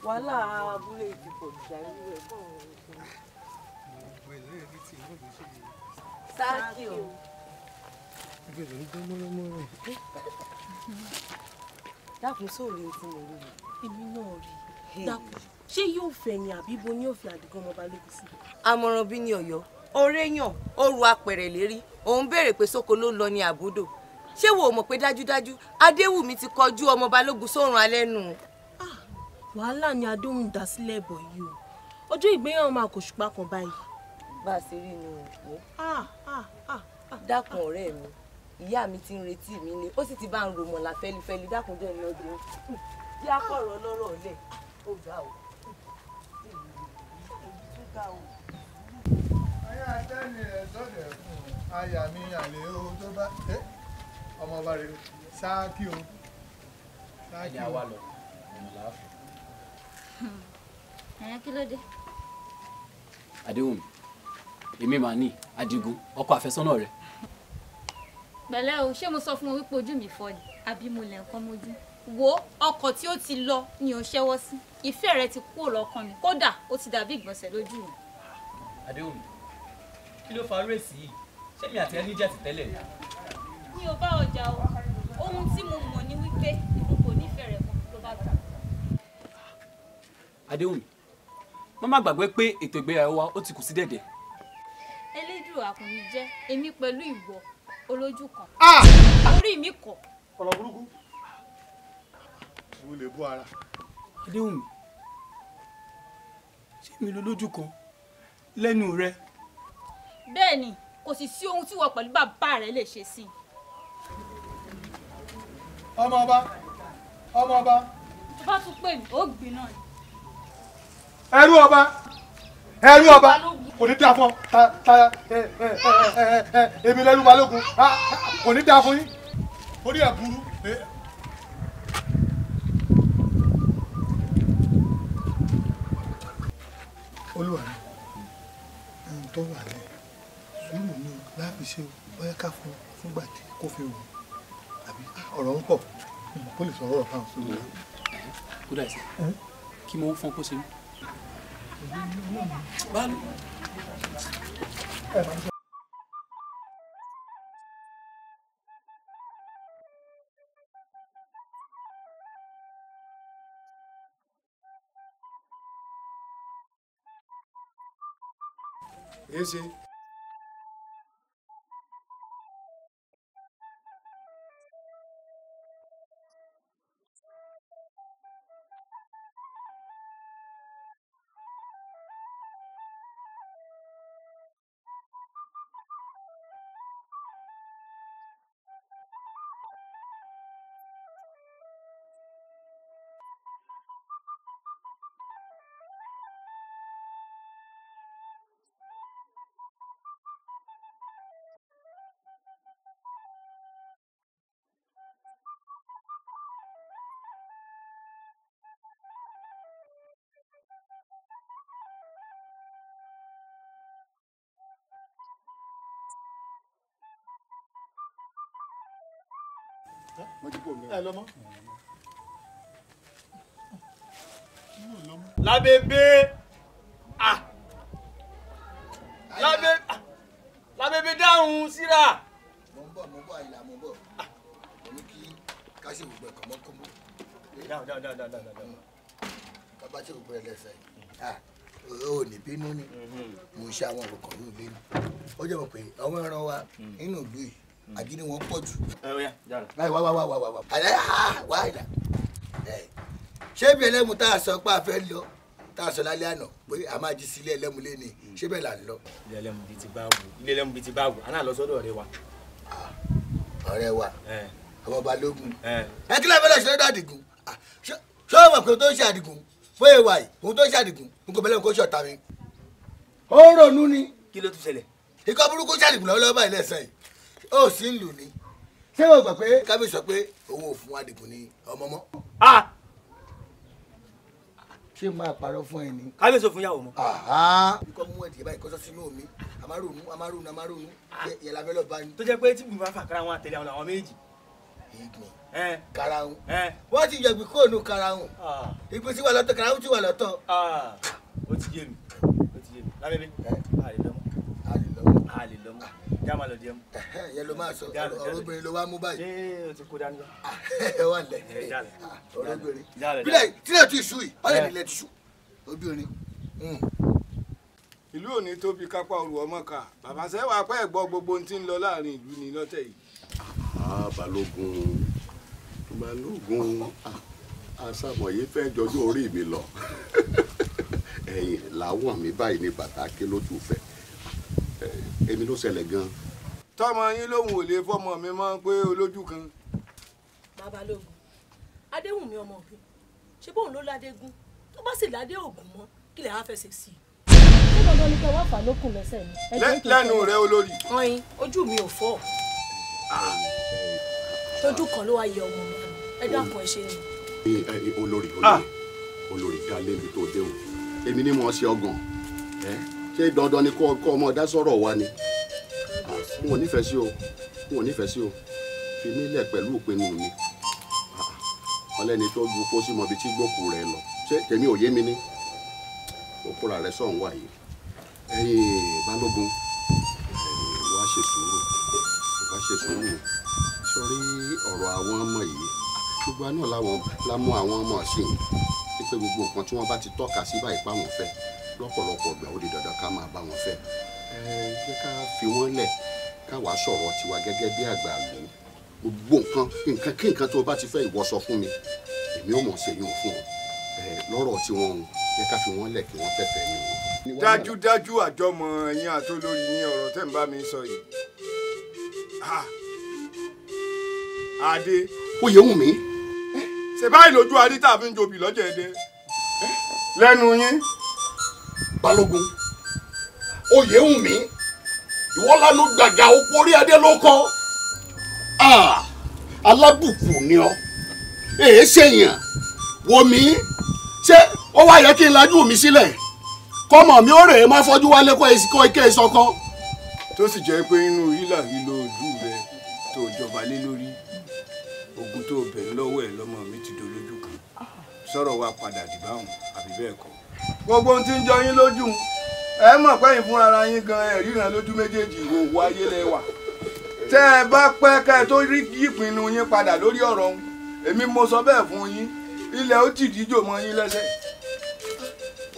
Wàhálà abúlé ìdìbò ìjà irú ẹ̀ bọ̀ sáàkì o. Dákun sóòrè tí mo rí. Èmi náà rí i. Dákun, ṣé yóò fẹ́ ni àbí bo ni yóò fi Àdìgún ọmọ Balógun sí? Àmọ̀ràn bí ní Ọ̀yọ́, ọ̀rẹ́ yàn, ó ru apẹ̀rẹ̀ lérí, òun béèrè pé sóko ló ń lọ ní àbúdò. Ṣé wo mọ̀ pé dájúdájú Adéwùmí ti kọjú ọmọ Balógun sórun alẹ́ nù? Wàhálà ni Adéwùmí dá sílẹ̀ bọ̀ yìí o. Ọjọ́ ìgbéyàwó máa kò ṣùpá kan báyìí. Bá a ṣe rí inú òkú. Dákun ọ̀rẹ́ mi, ìyá mi ti ń retí mi ni, ó sì ti bá ń ro mọ̀lá fẹ́lifẹ́li. Dákun jẹ́ ìlú ọdún. Bí a kọ̀rọ̀ lọ́rọ̀ lẹ̀, ó ga o. Ayé atẹ́ni rẹ̀ sọ̀dẹ̀ fún aya mi àlè o tó bá ọmọ ọba rẹ̀ sáàkì o. Ẹ̀yà wa lọ, ọ̀nà làáfin. Ẹ̀yà kí ló dé? Adéwùmí, èmi màá ní Àdìgún ọkọ àfẹ́sọ́nà rẹ̀. Pẹ̀lẹ́ o, ṣé mo sọ fún wọn wípé ojú mi fọ́ ni àbí mo lẹ̀ nǹkan mojú? Wo ọkọ̀ tí ó ti lọ ni ò ń ṣẹ́wọ́ sí. Ìfẹ́ rẹ ti kúrò lọ́kàn mi, kódà ó ti dàbí ìgbọ̀nsẹ̀ lójú mi. Adéwùmí, kí ló fa rèsì yìí? Ṣé mi àti ẹni jà ti tẹ́lẹ̀ ni? Mi ò bá ọjà o, ohun tí mo mọ̀ ni wípé n kò nífẹ̀ẹ́ rẹ̀ kan ló bá tà. Adéwùmí, má má gbàgbé pé ètò ìgbéyàwó wa ó ti kù sí dẹ̀dẹ̀. Elédùn àkùnrin jẹ́ èmi pẹ̀lú ìwọ olójú kan. Orí mi kọ̀. Ọ̀rọ̀ burúkú. Mo lè bú ara. Adéwùmí, ṣé mi lo lójú kan lẹ́nu rẹ? Bẹ́ẹ̀ ni, kò sì sí ohun tí wọ́n pẹ̀lú bàbá rẹ lè ṣe sí i. Ọmọ ọba, ọmọ ọba. Tó bá tún pè mí, ó gbìn náà ni. Ẹrú ọba, ẹrú ọba. Kò ní dáa fún ta ta ẹ ẹ ẹ ẹ èmi lẹ́rú balógun kò ní dáa fún yín orí ẹ̀ burú. Olúwa mi, ohun tó wà lẹ sùúrù ni láàfin ṣe bóyá ká fún fúngbà tí kò fi wù àbí ọ̀rọ̀ ń pọ̀ kó lè sọ̀rọ̀ ọ̀rọ̀ fáwọn sórí. Kódà sí kí mo fọ́n kó ṣe mí. Èsì. Lábẹ́bẹ́ ah lábẹ́bẹ́ dáhùn síra. Mo ń bọ̀ Àyìnlá, mo ń bọ̀. Mo ní kí ká ṣe gbogbo ẹ̀ kọ́mọ́kọ́mọ́. Dáhùn dáhùn dáhùn dáhùn dáhùn. Bàbá ṣe gbogbo ẹ̀ lẹ́sẹ̀ yìí. O ò ní bínú ni. Mo ń ṣe àwọn nǹkan ní ilé ni. Ó jẹ́ mọ̀ pé àwọn ẹran wa nínú ìlú yìí àjíní wọn pọ̀ jù. Wá wá wá wá wá wá. Wá Àyìnlá. Ṣé ibi ẹlẹ́mu tá a sọ pé a fẹ́ lọ tá a sọ lálẹ́ àná pé a máa jí sí ilé ẹlẹ́mu léni ṣé bẹ́ẹ̀ là ń lọ. Ilé ẹlẹ́mu bíi ti báwo, ilé ẹlẹ́mu bíi ti báwo, àná lọ sọ́dọ̀ ọ̀rẹ́ wa. Ọ̀rẹ́ wa ọmọ Balógun. Ẹ kí ló fẹ́ lọ ṣe lọ́dọ̀ Àdìgún? Ṣé o mọ̀ pé ohun tó ń ṣe Àdìgún fún èèwà yìí, ohun tó ń ṣe Àdìgún n kò bẹ́lẹ̀ kó ṣọ̀tá mi. Ó ń ronú ni. Kí ló tún ṣẹlẹ̀? Ikọ́ burúkú ṣe Àdìgún lọ́wọ́lọ́wọ́ báyìí lẹ́sẹ̀ yìí. Ó sì ń lù ní. Ṣé o gbà pé kábíyèsí sọ pé òun ò fún Àdìgún ní ọmọ mọ́? Ṣé máa parọ́ fún ẹ ni. Kábíyèsí ò fún yàwó mọ́. Ikọ́ mú ẹ̀dìyẹ báyìí kọ́sọ́ sínú omi amárònú amárònú amárònú yẹn la fẹ́ lọ bá ní. Tó jẹ́ pé tí gbìmọ̀ fà kára wọn àtẹ̀lé àwọn làwọn méjì. Ìgbìn karahun wọ́n ti yọ̀gbìn kúrò ní karahun ìgbìn tí wà lọ́tọ̀ karahun tí wà lọ́tọ̀. Ó ti yé mi, ó ti yé mi. Lábẹ́bẹ́ a lè lọ́mọ a lè lọ́mọ já máa lọ jẹun. Yẹn ló máa sọ ọ̀rọ̀ obìnrin ló wá mú báyìí. Ṣé o ti kó dání lọ. Ẹ wà lẹ ọ̀rọ̀ obìnrin bílẹ̀ tílẹ̀ ti ṣú yìí ọ̀lẹ́ nílẹ̀ ti ṣú obìnrin. Ìlú ò ní tóbi kápá òru ọmọ ká bàbá sẹ́wà pẹ́ gbọ́ gbogbo ohun tí ń lọ láàrin ìlú ní lọ́tẹ̀ yìí. Balógun Balógun àṣàmọ̀yé fẹ́ jọjú orí mi lọ ẹ̀yìn làwọn mi báyìí ní bàtà ké lójú fẹ́ èmi ló ṣẹlẹ̀ gan. Tọmọ yín lòun ò lè fọmọ mi mọ́ pé olójú kan. Babalógun Adéwùnmí ọmọ mi ṣé bóun ló ládégún tó bá sì ládé ògùn mọ́ kí lè á fẹsẹ̀ sí i. Ṣé dandan ni kí wọ́n fà lókun lẹ́sẹ̀ mi. Lẹ́nu rẹ olórí. Ọyìn ojú mi ò fọ́ tójú kan ló wá yẹ ọmọ mi ẹ dákun ẹ ṣe ni. Olórí olórí olórí dá lébi tó dé o èmi ni mo ṣe ọgàn ṣé dandan ni kọ́ ọmọ dá sọ̀rọ̀ wa ni? N ò nífẹ̀ẹ́ sí o, n ò nífẹ̀ẹ́ sí o, fi mí lẹ̀ pẹ̀lú ìpinnu mi. Ọlẹ́ni tó ju kó sí mọbi tí gbòkú rẹ lọ ṣé tèmi ò yé mi ní òkúra rẹ sọ̀hún wà yìí. Ẹ̀yin Balógun wá ṣe sùúrù, wá ṣe sùúrù sórí ọ̀rọ̀ àwọn ọmọ yìí. Gbogbo àná làwọn la mú àwọn ọmọ sí i pé gbogbo nǹkan tí wọ́n bá ti tọ́ka sí báyìí páwọn fẹ́ lọ́pọ̀lọpọ̀ ọgbà ó di dandan ká máa bá wọn fẹ́. Ẹ jẹ́ ká fi wọ́n lẹ̀ káwa sọ̀rọ̀ tiwa gẹ́gẹ́ bí àgbà lò. Gbogbo nǹkan kí nǹkan tó o bá ti fẹ́ ìwọ sọ fún mi, èmi ò mọ̀ ṣe yún fún ọ. Ẹ lọ́rọ̀ tí wọ́n ń jẹ́ ká fi wọ́n lẹ̀ kí wọ́n fẹ́fẹ́ ní wọn. Dájúdájú àjọmọ̀ ẹ̀yin àtolórí ní ọ̀rọ̀ tẹ́ ń bá mi sọ yìí. Adé. Oyè wù mí. Ṣé báyìí lójú adé tá a fi ń jobi lọ́jọ́ ẹ̀dẹ́ lẹ́nu yín. Balógun Oyèwùnmí ìwọ lánàá gbàgà òpó orí adé ló kọ́. Alábùkù ni ọ, èé ṣèyàn wò mí. Ṣé ó wá yẹ kí n lajú mi sílẹ̀ kọ́mọ mi ó rè é má fọ́jú wálé kó ike ìsọkọ. Tó sì jẹ́ pé inú hílà hílo ojú rẹ tó jọba lé lórí ogun tó bẹ̀ lọ́wọ́ ẹ̀ lọ́mọ mi ti dolójú kan, sọ̀rọ̀ wa padà dìbáhùn àbí bẹ́ẹ̀ kọ́. Gbogbo ohun tí ń jọ yín lójú ẹ mọ̀ pé yín fúnra ara yín gan ẹ̀ ríran lójú méjèèjì ìhòòhò ayé lẹ wà. Tẹ́ ẹ bá pẹ́ ká ẹ tó rí ìpinnu yín padà lórí ọ̀rọ̀ ọ̀hún, èmi mo sọ bẹ́ẹ̀ fún yín, ilẹ̀ ó ti díjò mọ́ yín lẹ́sẹ̀.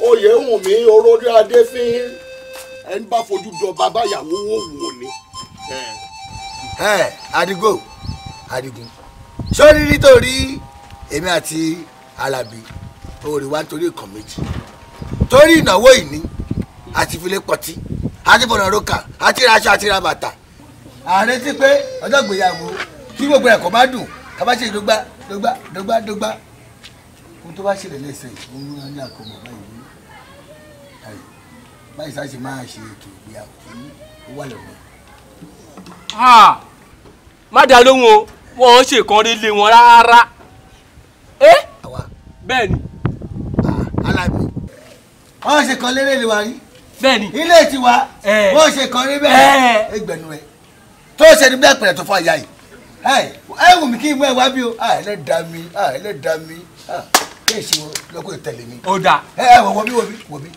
Oyèwùnmí orórí adé fín ẹni bá fojú jọ bàbá ìyàwó wò wò ni. Ẹ Adigun Adigun sórí nítorí èmi àti Alábí orí wa nítorí nǹkan méjì, torí ìnáwó ìní àti filé pọtí àti fọ̀nà rókà àti raṣọ àti ra bàtà. Ààrẹ ti pé ọjọ́ ìgbéyàwó kí gbogbo ẹ̀kọ́ má dùn ká bá ṣe dógbá dógbá dógbá dógbá. Ohun tó bá ṣẹlẹ̀ lẹ́sẹ̀ òun ní àkómọ̀ báyìí báyìí sáà ṣe máa ṣe ètò ìgbéyàwó tí ó wà lọ́nà. Má dá lóhùn o, wọn ò ṣe kan rí lé wọn rárá. Bẹ́ẹ̀ ni. Alábí wọ́n ṣe kan lérè lè wa rí. Bẹ́ẹ̀ni. Ilé tiwa wọ́n ṣe kan rí bẹ́ẹ̀. Ẹgbẹ̀nu ẹ tó ṣe ní bí àpẹẹrẹ tó fọ àyà yìí. Ẹ wù mí kí n mú ẹ wá bí o, ẹlẹ́dàá mi ẹlẹ́dàá mi kí èsì wo lọ́kọ̀ ìtẹ̀lé mi. Ó dáa. Ẹ wọ bí wo bí wo bí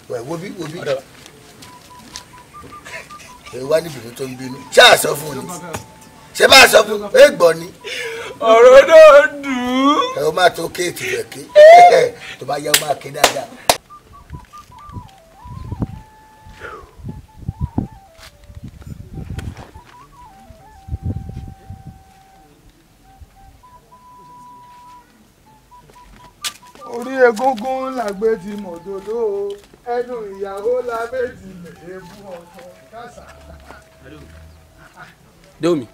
wo bí wo bí. Ẹ wá níbi tó ń bínú. Ṣé àṣọ fún un ni? Ṣé bá aṣọ fún un? Ẹ gbọ́ ni. Ọ̀rọ̀ náà dùn ún. Ẹ o máa tó kéètì rẹ̀ ké. Tó bá yẹ o máa ké dáadáa. Orí egúngún làgbé ti mọ̀dọ́dọ́ ẹnu ìyàwó la méjì lè bú ọkọ kásá. Déomi,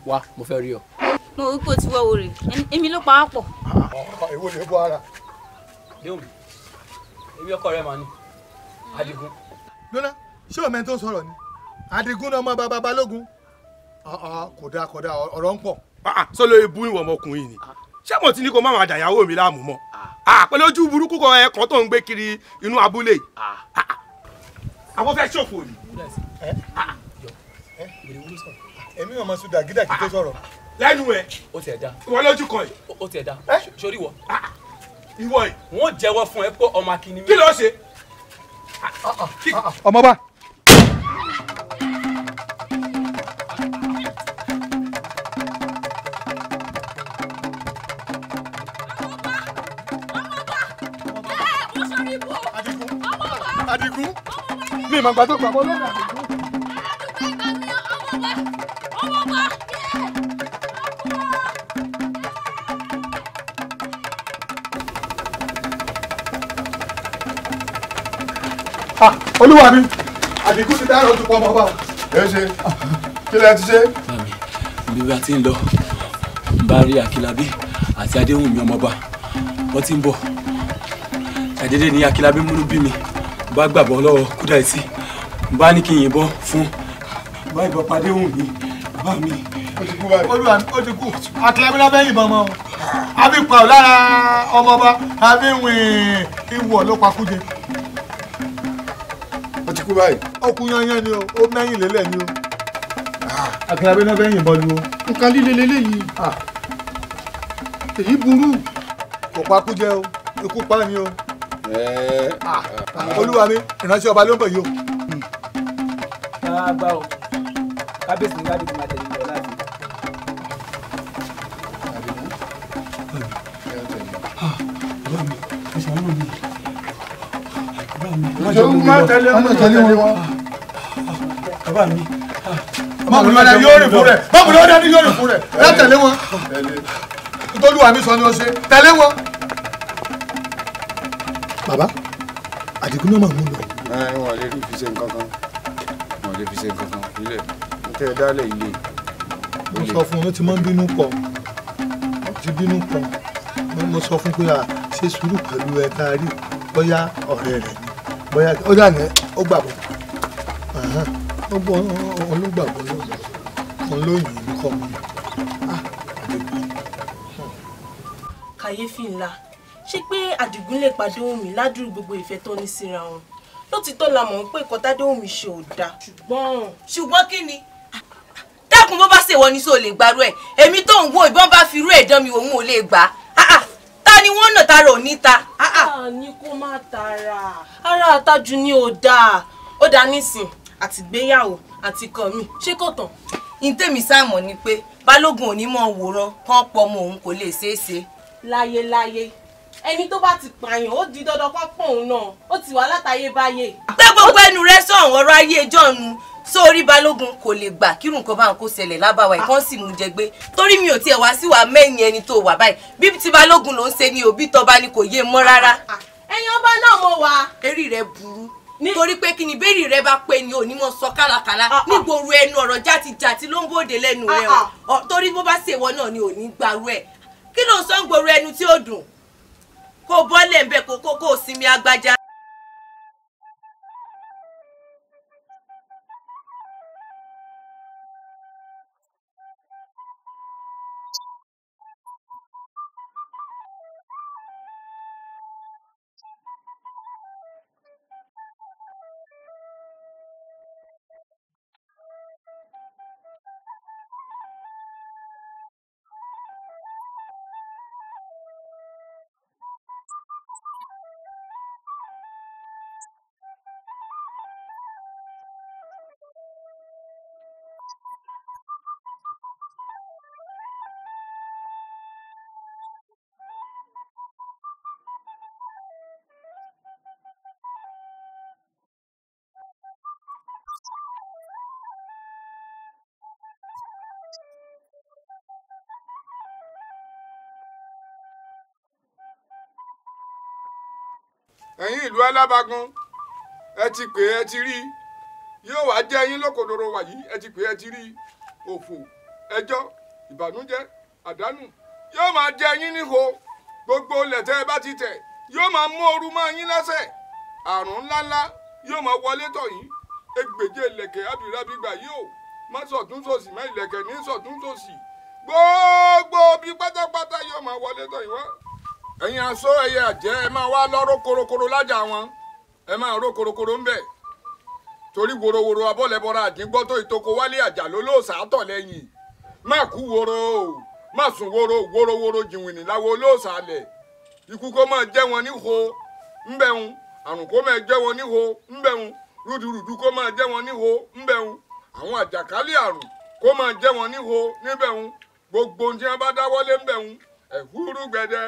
wá, mo fẹ́ rí ọ. Mo rí pé o ti wọ́wọ́ rẹ̀, èmi ló pa á pọ̀. Èwo lè bọ́ ara. Déomi, èmi ọkọ rẹ màá ní Adigun. Lọ́nà, ṣé o mẹ́ni tó ń sọ̀rọ̀ ni? Adigun náà ọmọ bàbá Balógun. Kò dáa kò dáa, ọ̀rọ̀ ń pọ̀. Sọ lórí bú ìwọ ọmọkùnrin ni, ṣé mo ti ní kó má máa dàyàwó mi láàmú mọ́? Pẹ̀lú ojú burúkú kan ẹ̀kan tó ń gbé kiri inú abúlé yìí. Àwọn fẹ́ ṣòfò ni. Èmi ò mọ sùn dàgídàgí tó sọ̀rọ̀. Lẹ́nu ẹ̀. Ó tiẹ̀ da. Ìwọ lójú kan yìí. Ó tiẹ̀ da. Sórí ìwọ. Ìwọ yìí. Wọ́n jẹ́wọ́ fún ẹ pé ọmọ akínní mi. Kí ló ṣe? Ọmọ bá. Adigun mi ma gba tó gbà bọ́ lọ́nà Adigun. Olúwa mi, Adigun ti dára ojú pọ̀ ọmọ bá o. Ẹ ṣe kí lẹ ti ṣe. Bàmí, bí bá ti ń lọ, bá rí Akílábí àti Adéwùnmí ọmọọba, wọ́n ti ń bọ̀. Ṣàdédé ni Akílábí múnú bí mi, bá gbàgbọ́ lọ́wọ́ Kúdàìsí, bá ní kí n yìnbọn fún bá ìbọn padé wùn mí, bàbá mi. Ó ti kú báyìí. Olúwa mi, ó ti kú. Akílábí lábẹ́ yìnbọn mọ́ o. Àbí pa ọ̀ lára ọmọọba, àbí wìn ìwọ̀ ló pa Kújẹ. Ó ti kú báyìí. Ó kú yányán ni o, ó mẹ́yìn lélẹ̀ ni o. Akílábí lábẹ́ yìnbọn lu o. Nǹkan líle leléyìí. Èyí burú. Kò pa Kújẹ o, ikú pa ni o. Olúwa mi, ìránṣẹ́ ọba ló ń bọ̀ yìí o. Ká gbá o, kábíyèsí ní Adigun máa tẹ̀lé lọ láti. Bàbá mi, ẹ ṣàánú mi. Bàbá mi, má tẹ̀lé wọn, má tẹ̀lé wọn. Bàbá mi. Mọ̀mù lọ́dẹ yóò rìn fún rẹ̀, mọ̀mù lọ́dẹ yóò rìn fún rẹ̀, ẹ tẹ̀lé wọn. Tolúwa mi sọ ni ó ṣe, tẹ̀lé wọn. Bàbá, Adigun náà máa mú lọ. Ẹ wọn lè fi ṣe nǹkan kan, wọn lè fi ṣe nǹkan kan ilé tẹ ẹ dálẹ̀ ilé. Mo sọ fún un, ó ti máa ń bínú pọ̀, ó ti bínú pọ̀. Mo sọ fún pé a ṣe sùúrù pẹ̀lú ẹ tá a rí, bóyá ọ̀rẹ́ rẹ̀ ni, bóyá ó dà ní ó gbàgbọ́. Gbogbo olùgbàgbọ́ òun ló yìn mí kọ́ mi. Kàyéfì ńlá, ṣé pé Àdìgún lè pa Adéwùnmí ládùúrú gbogbo ìfẹ́ tó ní síra wọn? Lótìtọ́ la mọ̀ pé nǹkan tádéwùnmí ṣe ò dáa, ṣùgbọ́n kí ni? Dákun, bó bá ṣèwọ ní sóò lè gbarú ẹ. Èmi tó ń wo ìbọn bá fi irú ẹ̀ dán mi, òun ò lè gbà á. Ta ni wọ́n nà tara ò ní ta. A ní kó má tara ara àtàjù ni ò dáa. Ó dáa nísìn àtìgbéyàwó àti kàn mí, ṣé kò tán? Ní tèmi sáàmọ̀ ni pé Balógun ò ní mọ̀ wòran kán pọ̀ ọmọ òun, kò lè ṣeé ṣe. Láyéláyé, ẹni tó bá ti pààyàn, ó di dandan kó pọ̀ òun náà, ó ti wà látayébáyé. Pé gbogbo ẹnu rẹ sọ̀hún, ọ̀rọ̀ ayé ẹjọ́ nu sórí. Balógun kò lè gbà kírun nǹkan báwọn kó ṣẹlẹ̀ lábàwá ìkan sì mú jẹ gbé, torí mi ò tiẹ̀ wá sí wa mẹ́yìn ẹni tó wà báyìí. Bí ti Balógun ló ń ṣe ni òbí tọba ni kò yé mọ́ rárá. Ẹ̀yin ọba náà mo wà. Eré rẹ burú nítorí pé kí ni bẹ́ẹ̀rì rẹ bá pé ni onímọ̀ sọ kálakàla nígboro ẹnu, ọ̀rọ̀ játijàti ló ń bòde lẹ́nu rẹ o. Torí bó bá ṣèwọ náà ni ò ní gbarú ẹ̀. Kí ló ń sọ ń gbòòrò ẹnu tí ó dùn? Kó bọ́lẹ̀ ń bẹ̀, kó sinmi agbájá. Ẹ̀yin ìlú alábàgún, ẹ ti pè, ẹ ti rí, yóò wá jẹ́ yín lókodoro wàyí. Ẹ ti pè, ẹ ti rí, òfò, ẹjọ́, ìbànújẹ́, àdánù yóò máa jẹ́ yín ního. Gbogbo lẹ̀tẹ́ ẹ bá ti tẹ̀ yóò máa mú ooru máa yín lẹ́sẹ̀. Àrùn ńláńlá yóò máa wọlé tọ̀ yín. Ẹgbẹ̀je ìlẹ̀kẹ̀ abìrábìgbà yìí o, má sọ̀tún sòsì má, ìlẹ̀kẹ̀ ní sọ̀tún sòsì, gbogbo bí pátápátá yóò máa wọlé tọ̀ yín wá. Ẹ̀yin aṣọ ẹyẹ àjẹ́, ẹ máa wá lọ́rọ́ korokoro lájà wọn, ẹ máa ró korokoro ń bẹ̀, torí worowóró abọ́lẹ̀bọra àdíngbọ́ tó ìtoko wálé àjà ló lóòsà tọ̀ lẹ́yìn. Má kú woro o, má sùn woro worowóró jìnwìnì láwo olóòsà lẹ̀. Ikú kó máa jẹ́ wọn ního ńbẹ̀hún, àrùn kó máa jẹ́ wọn ního ńbẹ̀hún, rúdurùdu kó máa jẹ́ wọn ního ńbẹ̀hún, àwọn àjàkálẹ̀ àrùn kó máa jẹ́ wọn ního níbẹ̀hún. Gbogbo ohun tí wọ́n bá dáwọ́lé ńbẹ̀hún, ẹ̀fúrú gbẹdẹ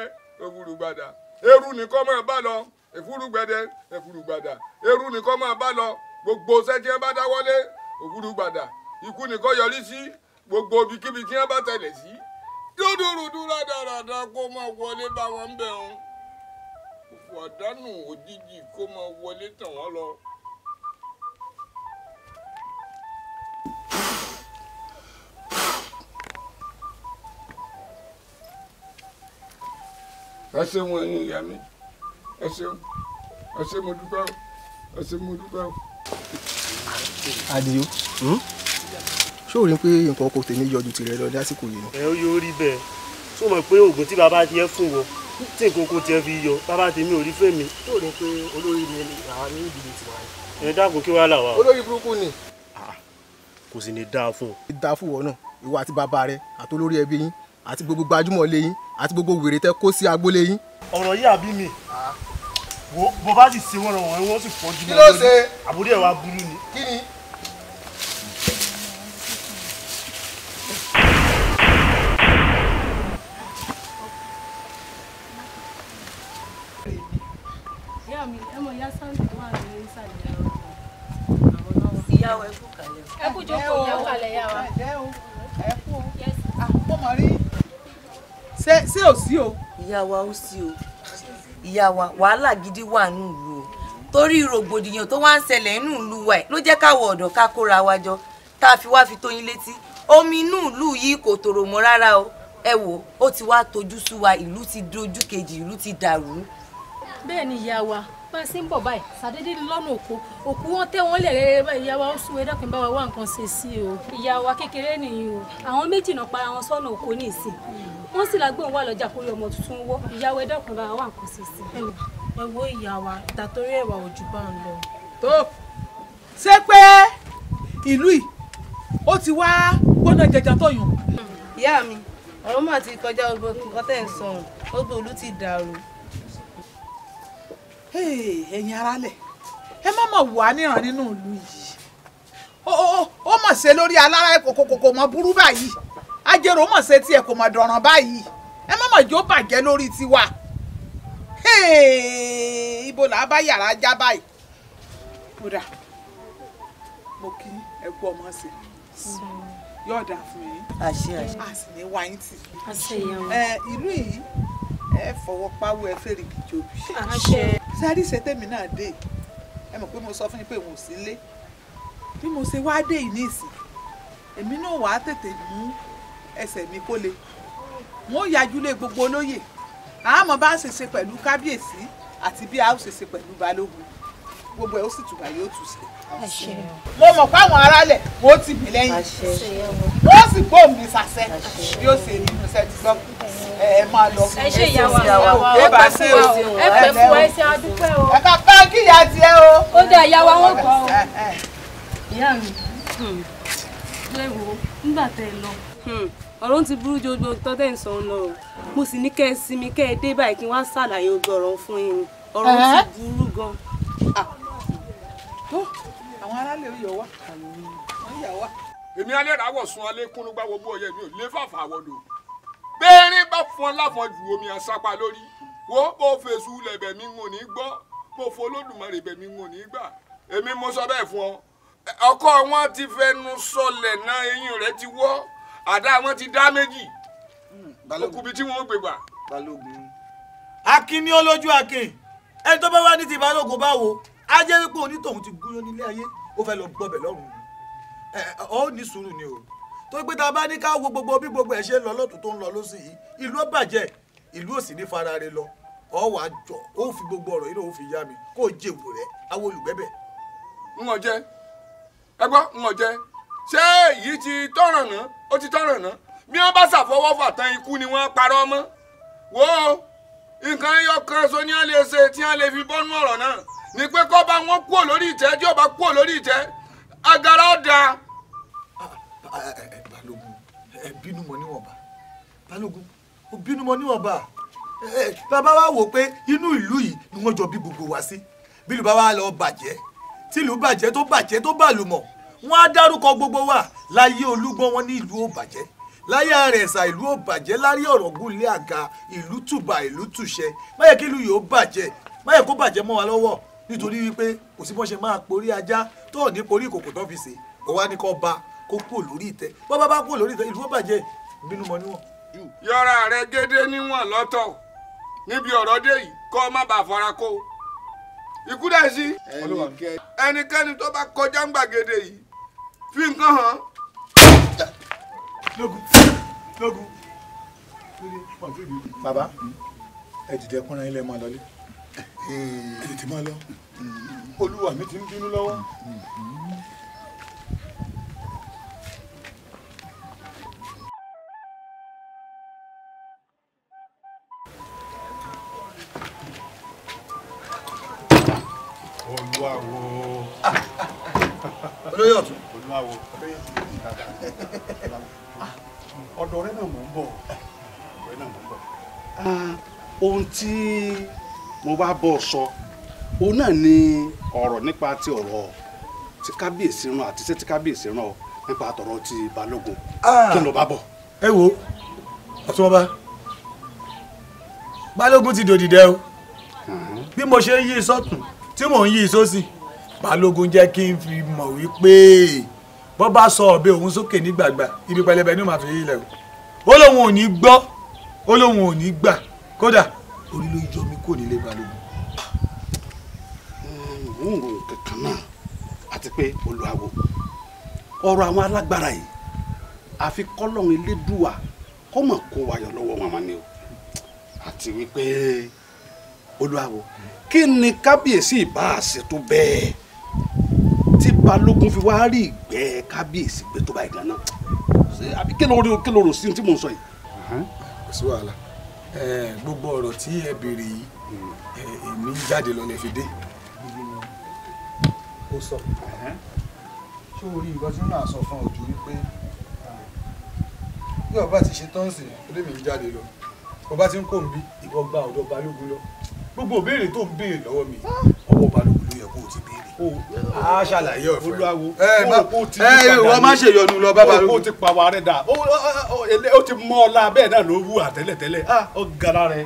ẹ̀fúrú gbàdà, eru nìkan máa bá lọ. Ẹ̀fúrú gbẹdẹ ẹ̀fúrú gbàdà, eru nìkan máa bá lọ. Gbogbo iṣẹ́ tí wọ́n bá dáwọ́lé, ẹ̀fúrú gbàdà, ikú nìkan yọrí sí. Gbogbo ibikíbi tí wọ́n bá tẹ̀lé sí, dúdúrúdú rádaràda kó máa wọlé bá wọn ń bẹ̀rùn, òfò àdánù òjijì kó máa wọlé tàn wọ́n lọ. Ẹ ṣeun ẹ̀yin ìyá mi, ẹ ṣeun, ẹ ṣe, mo dúpẹ́ o, ẹ ṣe, mo dúpẹ́ o. Àdìó, ṣé o rí i pé nǹkan ọkọ tèmi yọjú tirẹ̀ lọ lásìkò yìí ni? Ẹ ó yóò rí bẹ́ẹ̀. Tó mọ̀ pé oògùn tí bàbá tiẹ̀ fún wọn tí nǹkan oko tiẹ̀ fi yọ, bàbá tèmi ò rí fèmí. Tó rí i pé olórí ni àwa ní ìdílé tiwa ni? Ẹ dákun, kí wàá là wà. Olórí burúkú ni. Kò sì ní dáa fún un. Dáa fún wọn náà, ìwọ àti bàbá rẹ àti olórí ẹbí yín àti gbogbo gbajúmọ̀ lé yín àti gbogbo wèrè tẹ kó sí agboolé yín. Ọ̀rọ̀ yìí àbí mi wo, bó bá sì ṣe wọ́n ràn wọ́n, wọ́n sì fọ́jú. Kí ló ṣe? Àbúrò ẹ̀ wá burú ni. Kí ni? Ìyá mi, ẹ mọ ìyá Sunday tó wà ní ìsàlẹ̀ ọ̀rọ̀ àwọn náà wà. Ìyá wa, ẹ kú kalẹ̀. Ẹ kú jókòó, ìyá kalẹ̀ yá wa. Ẹ kú o, mo mọ̀ rí. Ṣé ò sí o? Ìyá wa, ó sí o. Ìyá wa, wàhálà gidi wà nù ìlú o, torí rògbòdìyàn tó wá ń ṣẹlẹ̀ nínú ìlú wa ẹ̀ ló jẹ́ káwọ̀ ọ̀dọ́ ká kóra wa jọ, tá a fi wá fi tó yín létí. Omi inú ìlú yìí kò tòrò mọ́ rárá o. Ẹ wò ó, ti wá tojú sú wa. Ìlú ti dojú kejì, ìlú ti dàrú. Bẹ́ẹ̀ ni ìyá wa, bá a ṣe ń bọ̀ báyìí ṣàdédé lọ́nà òkú òkú wọn tẹ́ wọn lẹ̀ rẹ́rẹ́ báyìí. Ìyá wa, ó sún, ẹ dákun, bá wa wá nǹkan ṣe sí o. Ìyá wa, kékeré nìyí o. Àwọn méjì náà para wọn sọ́nà òkú ní ìsìn, wọ́n sì lágbóhùn wà lọ́jà kórí ọmọ tuntun wọ́. Ìyá wa, ẹ dákun, bá wa wá nǹkan ṣe sí. Ẹ wo ìyá wa, ìtàtórí ẹ̀wà òjò bá ń lọ. Tó ṣé pé ìlú yìí ó ti wá gbóná jẹjẹ tó yùn. Ìyá mi, ọ̀rọ̀ mà ti kọjá gbogbo nǹkan tẹ̀ ń sọ ọ̀hún, gbogbo ìlú ti dàrú. Ẹ̀yin aráalẹ̀, ẹ má mọ̀ wà níran nínú ìlú yìí. Ó mọ̀ ṣe lórí alára kòkòkò mọ̀ burú báyìí, ajérò mọ̀ ṣe tiẹ̀ kò mọ̀ dọ̀ràn báyìí. Ẹ má mọ̀ jó bàjẹ́ lórí tiwa. Ibo là á bá yàrá já báyìí? Kódà mo kí ẹ kú ọmọ sí yóò dáa fún yín. Àṣẹ, àṣẹ. A sì ní wáyé tì. Àṣẹ, ìyá wa. Ẹ ìlú yìí, ẹ fọwọ́ páwọ́, ẹ fèrè kìjọbi. Àṣẹ. Sẹ́rí ṣe tèmi náà dé, ẹ mọ̀ pé mo sọ fún yín pé mo sí lé. Bí mo ṣe wá dé yìí nísìn, èmi náà wàá tètè mú ẹsẹ̀ mi kó le, wọn ò yájú lé gbogbo olóyè, àmọ́ bá ṣe ṣe pẹ̀lú kábíyèsí àti bí a ó ṣe ṣe pẹ̀lú balógun, gbogbo ẹ̀ ó sì tùbà yóò tù sí. Mo mọ̀ pé àwọn aráàlẹ̀ wọ́n ti mí lẹ́yìn, wọ́n sì gbóhùn mi sàṣẹ bí ó ṣe nínú iṣẹ́ ti gbọ́. Ẹ máa lọ. Ẹ ṣe ìyá wa. Ẹ bá ṣe o. Ẹ pẹ́ fún wa, ẹ ṣe, adúpẹ́ o. Ẹ ká bá kíyà tiẹ̀ o. Ó dé, ìyá wa, wọ́n gbọ́ o. Ìyá mi, ẹ wo nígbà tẹ́ ẹ lọ, ọ̀rọ̀ ti burú ju gbogbo tó tẹ̀ ń sọ lọ o. Mo sì ní kẹ́ ẹ sinmi kẹ́ ẹ dé báyìí kí wọ́n á ṣàlàyé gbogbo ọ̀rọ̀ fún yín. Ọ̀rọ̀ ti burú gan. Àwọn aráàlú yọ wá, wọ́n yà wá. Èmi alẹ́ rà wọ̀ sun alẹ́ kúnú gbá gbogbo ọ̀yẹ́ mi ò lé fàfà wọ̀dọ̀. Bẹ́ẹ̀rin bá fọn láfọn ju omi àsápá lórí. Wo bó fèsù lẹ̀bẹ̀ mi ń ní gbọ́, bó fọlọ́dùmarè bẹ̀ mi ń ní gbà. Èmi mo sọ bẹ́ẹ̀ fún ọ. Ọkọ wọn ti fẹnu sọlẹ̀ náà, eyín rẹ̀ ti wọ́, àdá wọn ti dá méjì. Okùnbi tí wọn ó gbé gbà. Balógun. Akin ni ó lójú akin. Ẹni tó bá wá ní ti balógun báwo, á jẹ́ wípé onítọ̀hún ti gúnyán nílé ayé, ó fẹ́ lọ gbọ́bẹ̀ lọ́rùn. Ọ ní sùúrù ni o. Tó gbé tá a bá ní ká wo gbogbo bí gbogbo ẹ̀ ṣe ń lọ lọ́tún tó ń lọ lọ́sì yìí, ìlú ó bàjẹ́, ìlú ò sì ní fara re lọ. Ọ wàá jọ, ó fi gbogbo ọ̀rọ̀ yìí náà ó fi yá mi, kó o jèwò rẹ̀, àwọn olùgbẹ́bẹ̀. N ò jẹ. Ẹ gbọ́, n ò jẹ. Ṣé èyí ti tọ̀ràn náà? Ó ti tọ̀ràn náà. Bí wọ́n bá ṣàfọwọ́fà tán, ikú ni wọ́n parọ́ mọ́. Wo nǹkan ẹyọ kan so ní wọ́n lè ṣe tí wọ́n lè fi bọ́nú ọ̀rọ̀ náà ni pé kó bá wọn kúrò lórí ìtẹ́. Tí ó bá kúrò lórí ìtẹ́, agara ó da. Balógun, ẹ bínú mọ́ níwọ̀nba. Balógun, ó bínú mọ́ níwọ̀nba. Bàbá wa wò pé inú ìlú yìí ni wọ́n jọ bí gbogbo wa sí. Bí ìlú bá wa lọ bàjẹ́, tí ìlú bàjẹ́ tó bàjẹ́ tó bàlùmọ̀, wọ́n á dárúkọ gbogbo wa. Láyé Olúgbọ́n, wọn ní ìlú ò bàjẹ́, láyé Àrẹ̀sà ìlú ò bàjẹ́, láyé Ọ̀ràngún ilé àga ìlú tùbà ìlú tùṣẹ. Má yẹ kí ìlú yìí ó bàjẹ́, má yẹ kó bàjẹ́ mọ́ wa lọ́wọ́, nítorí wípé kò sí bọ́n ṣe máa porí ajá tó ò ní porí ìkòkò tó fi sè. Ó wá ní kó ba kó kúrò lórí ìtẹ́, bọ́ bá bá kúrò lórí ìtẹ́, ìlú ó bàjẹ́. Bínú mọ́ níwọ̀n. Yọra rẹ gédé níwọ̀n lọ́tọ̀ níbi ọ̀rọ̀ dé yìí, kó má bàa fara kó ikú dẹ̀ sí. Ẹnikẹ́ni tó bá kọjá ń gbàgede yìí fi nǹkan hàn. Lógun, lógun. Bàbá, ẹ dìde kúnra ilé, máa lọlé, ẹ tètè máa lọ, olúwa mi ti ń bínú lọ́wọ́. Olúwawo. Olóyè ọ̀tún. Olúwawo. Ọ̀dọ̀ rẹ náà mò ń bọ̀. Ọ̀dọ̀ rẹ náà mò ń bọ̀. Ohun tí mo bá bọ̀ sọ òun náà ni ọ̀rọ̀ nípa ti ọ̀rọ̀ tí kábíyèsí rán àti iṣẹ́ tí kábíyèsí rán ọ nípa tọ̀rọ̀ ti balógun. Kí ló bá bọ̀. Ẹ wo ọ̀túnba, balógun ti dòdìdẹ o. Bí mo ṣe ń yí sọ́tún tí mò ń yí sósì, balógun jẹ́ kí n fi mọ̀ wípé bọ́ bá sọ ọ̀bẹ òun sókè ní gbàgbà, ibi pẹlẹbẹ ni ó máa fi yí ilẹ̀ o. Ó lóun ò ní gbọ́, ó lóun ò ní gbà, kódà orí ló yọ mí kò nílé balógun. Ń rò kankan náà àti pé Olúwawo, ọ̀rọ̀ àwọn alágbára yìí, àfi kọ́lọ́run Elédùà kó mọ̀ kó wa yọ lọ́wọ́ wọn ni o. Àti wípé Olúwawo, kí ni kábíyèsí ìbá àṣetò bẹ́ẹ̀ tí balógun fi wá rí ìgbẹ́ kábíyèsí gbé tó báyìí gan-an? Àbí kí ló rò sí tí mò ń sọ yìí? Kò sí wàhálà, gbogbo ọ̀rọ̀ tí ẹ béèrè yìí èmi ń jáde lọ lè fi dé. Ó sọ ṣé o rí nǹkan tí ó náà sọ fún ojú wípé bí ọba ti ṣe tán sí ilé mi ń jáde lọ, ọba ti ń kó ń bí ìwọ gba ọ̀dọ̀ balógun lọ, gbogbo ìbéèrè tó ń béèrè lọ́wọ́ mi ọwọ́ balógun ló yẹ kó o ti béèrè. A ṣàlàyé ọ̀fẹ́. Olúwawo, ìwọ má ṣe yọnu lọ bá balógun. O ti pa wa rẹ dà, ó ti mọ ọlá bẹ́ẹ̀ náà ló wù àtẹ́lẹ̀tẹ́lẹ̀, ó gara rẹ.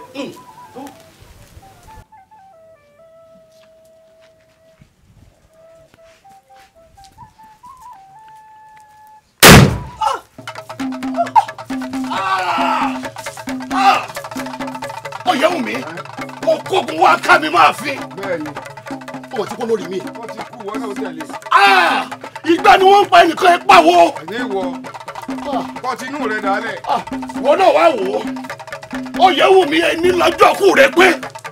Ọ̀yẹ́wùmí, okógun wa ká mi máa fi. Ọmọ tí kò lórí mi. Wọ́n ti kú, wọ́n náà tẹ̀lé. Ìgbà ni wọ́n ń pa ẹnìkan ẹ pàwọ́. Ní ìwọ, kọ́ ti inú rẹ̀ dálẹ̀. Wọ́n náà wá wò ó. Ọ̀yẹ́wùmí, ẹni lọ́jọ́ kú rẹ pé.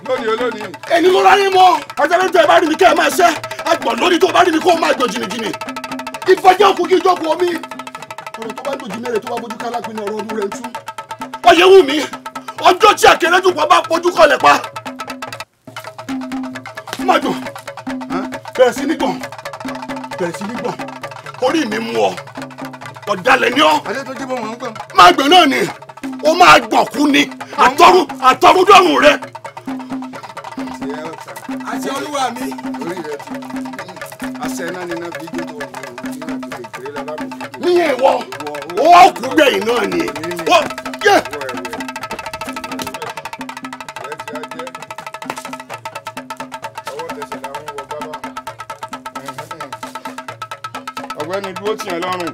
Lónìí olónìí. Ẹni ló ráyé mọ́. Ajá ló ń tẹ ẹ bá rí mi kẹ́ ẹ máa ṣẹ́. Agbọ̀n lórí tó bá rí mi kó o máa gbọ̀n jìnnìjìnnì. Ìfọ̀jẹ́ òkú kí ìjọkùn omi. Ọ̀rọ̀ tó bá dòjì mẹ́rẹ̀ tó bá bójú kálápin ọ̀rọ̀ ọdún rẹ̀ ń tú. Ọ̀yẹ́wùmí, ọjọ́ tí àkèrèjùpọ̀ bá pojú kọlẹ̀ pa. Má dùn, bẹ̀rẹ̀ sí ní gbọ̀n, bẹ̀rẹ̀ sí ní gbọ̀n, orí mi mú ọ, ọ̀dàlẹ̀ ni ọ́. Má gbọ̀n náà ni, ó máa gbọ̀n kú ni, àtọrúdọ̀rùn rẹ. Àti olúwa mi. Orí rẹ ti àṣẹ náà ni náà fi dé tó kékeré lálábò. Níyẹn ìwọ, ó kú gbẹ̀yìn náà ni. Yẹ. Ọ̀gbẹ́ni dúró tìyàn lọ́rùn,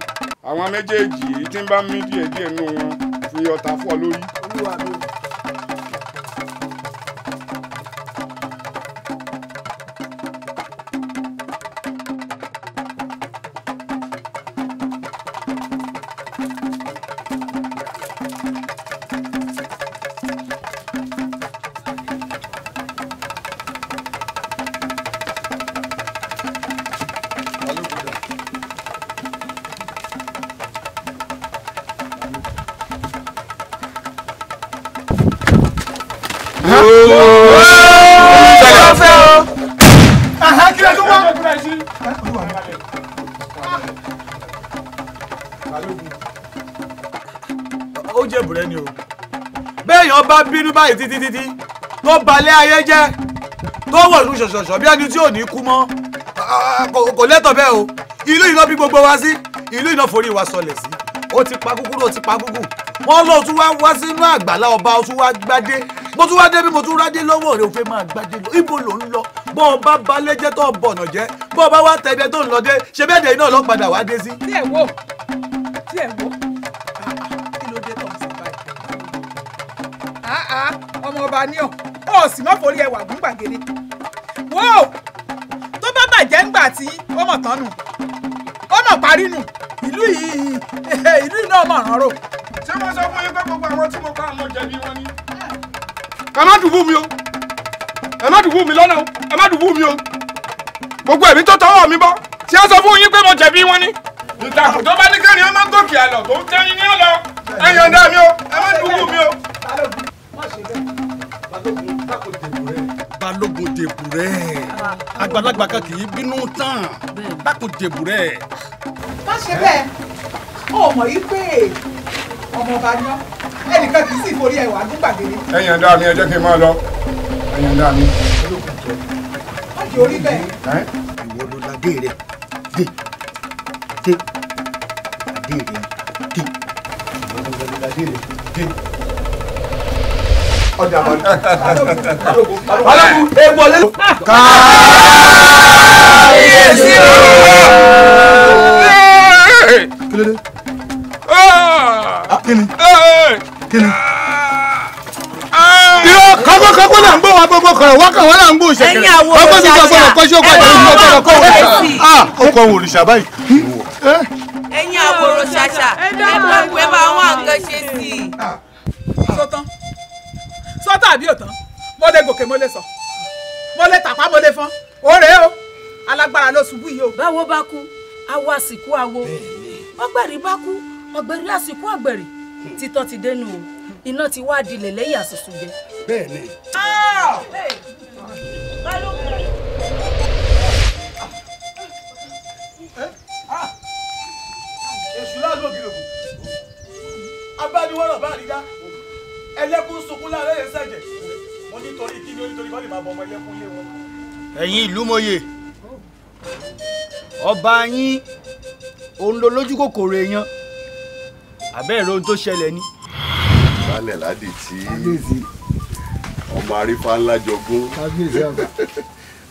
àwọn méjèèjì èyí tí ń bá mí díẹ̀ díẹ̀ nù wọn fi ọta fọ́ lórí. Ó jẹ́ bùrẹ́ ni o. Béèyàn bá bínú báyìí títí títí tó balẹ̀ ayé jẹ́ tó wọ̀lú ṣọ̀ṣọ̀ṣọ̀ bí ẹni tí ò ní kú mọ́, kò lẹ́tọ̀ bẹ́ẹ̀ o. Ìlú iná bí gbogbo wa sí, ìlú iná forí wa sọlẹ̀ sí. Ó ti pa kúkúrú, ó ti pa gúgù. Wọ́n lọ tún wá wá sínú àgbàlá ọba, ó tún wá gbádé. Mo tún wá dé bí mo tún rádé lọ́wọ́ rẹ̀, ó fẹ́ máa gbádé lọ. Ibo ló ń lọ? Bọ́ ọ bá balẹ̀ jẹ́ tó bọ̀nà jẹ́, bọ́ ọ bá wá tẹ̀dẹ̀ tó ń lọ dé, ṣe bẹ́ẹ̀ dẹ̀ iná lọ padà wá dé sí. Tí ẹ̀ wò, tí ẹ̀ wò, kí ló dé tó ń sọ báyìí? Ọmọ ọba ní ọ sì má forí ẹwà gún gbàgede. Wò tó bá bàjẹ́ ńgbà tí ó mọ̀ tán nù, ó mọ̀ parí nù, ìlú yìí ìlú yìí náà mọ̀ rán rò. Ṣé wọ́n sọ fún yín pé gbogbo àwọn tí mo pa àwọn jẹ̀bi wọn ni? Ẹ má dùbú mi o, ẹ má dùbú mi lọ́nà o, ẹ má dùbú mi o. Gbogbo ẹ̀mí tó tọwọ́ mi bọ́, ṣé wọ́n sọ fún yín pé mo jẹ̀bi wọn ni? Ìtàkùn tó bá ní kẹ́rin ọmọ gòkè àlọ́ tó ń tẹ́yìn ní ọ̀lọ́. Ẹ yọ̀ǹda mi o, ẹ má dùbú mi o. Balógun dèbùrẹ́, àgbàlagbà kan kì í bínú tán, dákun dèbùrẹ́. Má ṣe bẹ́ẹ̀, ó mọ̀ yí pé ọmọ ọba ni ọ́, ẹnìkan kì í sì forí ẹwà gún gbàgede. Ẹ yọ̀ǹda mi, ẹ jẹ́ kí n máa lọ. Ẹ yọ̀ǹda mi. Má jẹ́ orí bẹ́ẹ̀. Ìwọ ló la dé rẹ, dé dé adé rẹ dé. Ìwọ ló la dé rẹ dé. Ọjà balógun ewu ọlẹ́. Kábíyèsí o. Kí ló dé? Kí ni? Kí ni? Irọ́ kọ́kọ́ kọ́kọ́ là ń gbọ́ wa gbogbo kọ̀rọ̀ wákàn wọ́n là ń gbọ́ ìṣẹ̀kẹ̀rẹ̀. Ọgbọ́n ti sọ gbọ́dọ̀ kọ́ṣẹ́ ọkọ̀ àti ìlú ọgbọ́dọ̀ kọ́ òrìṣà. Ó kọ òrìṣà báyìí. Ẹ̀yin àwòrán ṣàṣà, ẹ dákun ẹ bá wọn nǹkan ṣe sí i. Sọ́tàn sọ́tàn àbí òtán, mo lè gòkè mo lè sọ. Mo lè tàpá mo lè fọn. Ó rèé o, alágbára ló ṣubú yìí o. Báwo bá kú, awo àsìkò awo. Ọ̀gbẹ̀rì bá kú, ọ̀gbẹ̀rì àsìkò ọ̀gbẹ̀rì. Títọ́ ti dénú o, iná ti wá dilẹ̀ lẹ́yìn àsùsù jẹ. Bẹ́ẹ̀ni. Èṣù láàlú ògìrìkù abániwọ́rọ̀ bá àrídá ẹlẹ́kùn sunkún láàárẹ̀ yẹn sẹ̀jẹ̀ wọ́n nítorí kí ni ó nítorí wọ́n lè máa bọ ọmọ ẹlẹ́kùn lé wọn. Ẹ̀yin ìlú mòye, ọba yín òun ló lójú kòkòrò èèyàn, àbẹ́ ẹ̀rọ ohun tó ṣẹlẹ̀ ni. Baálẹ̀ Ládìtì, ọmọ arífá ńlá jogún,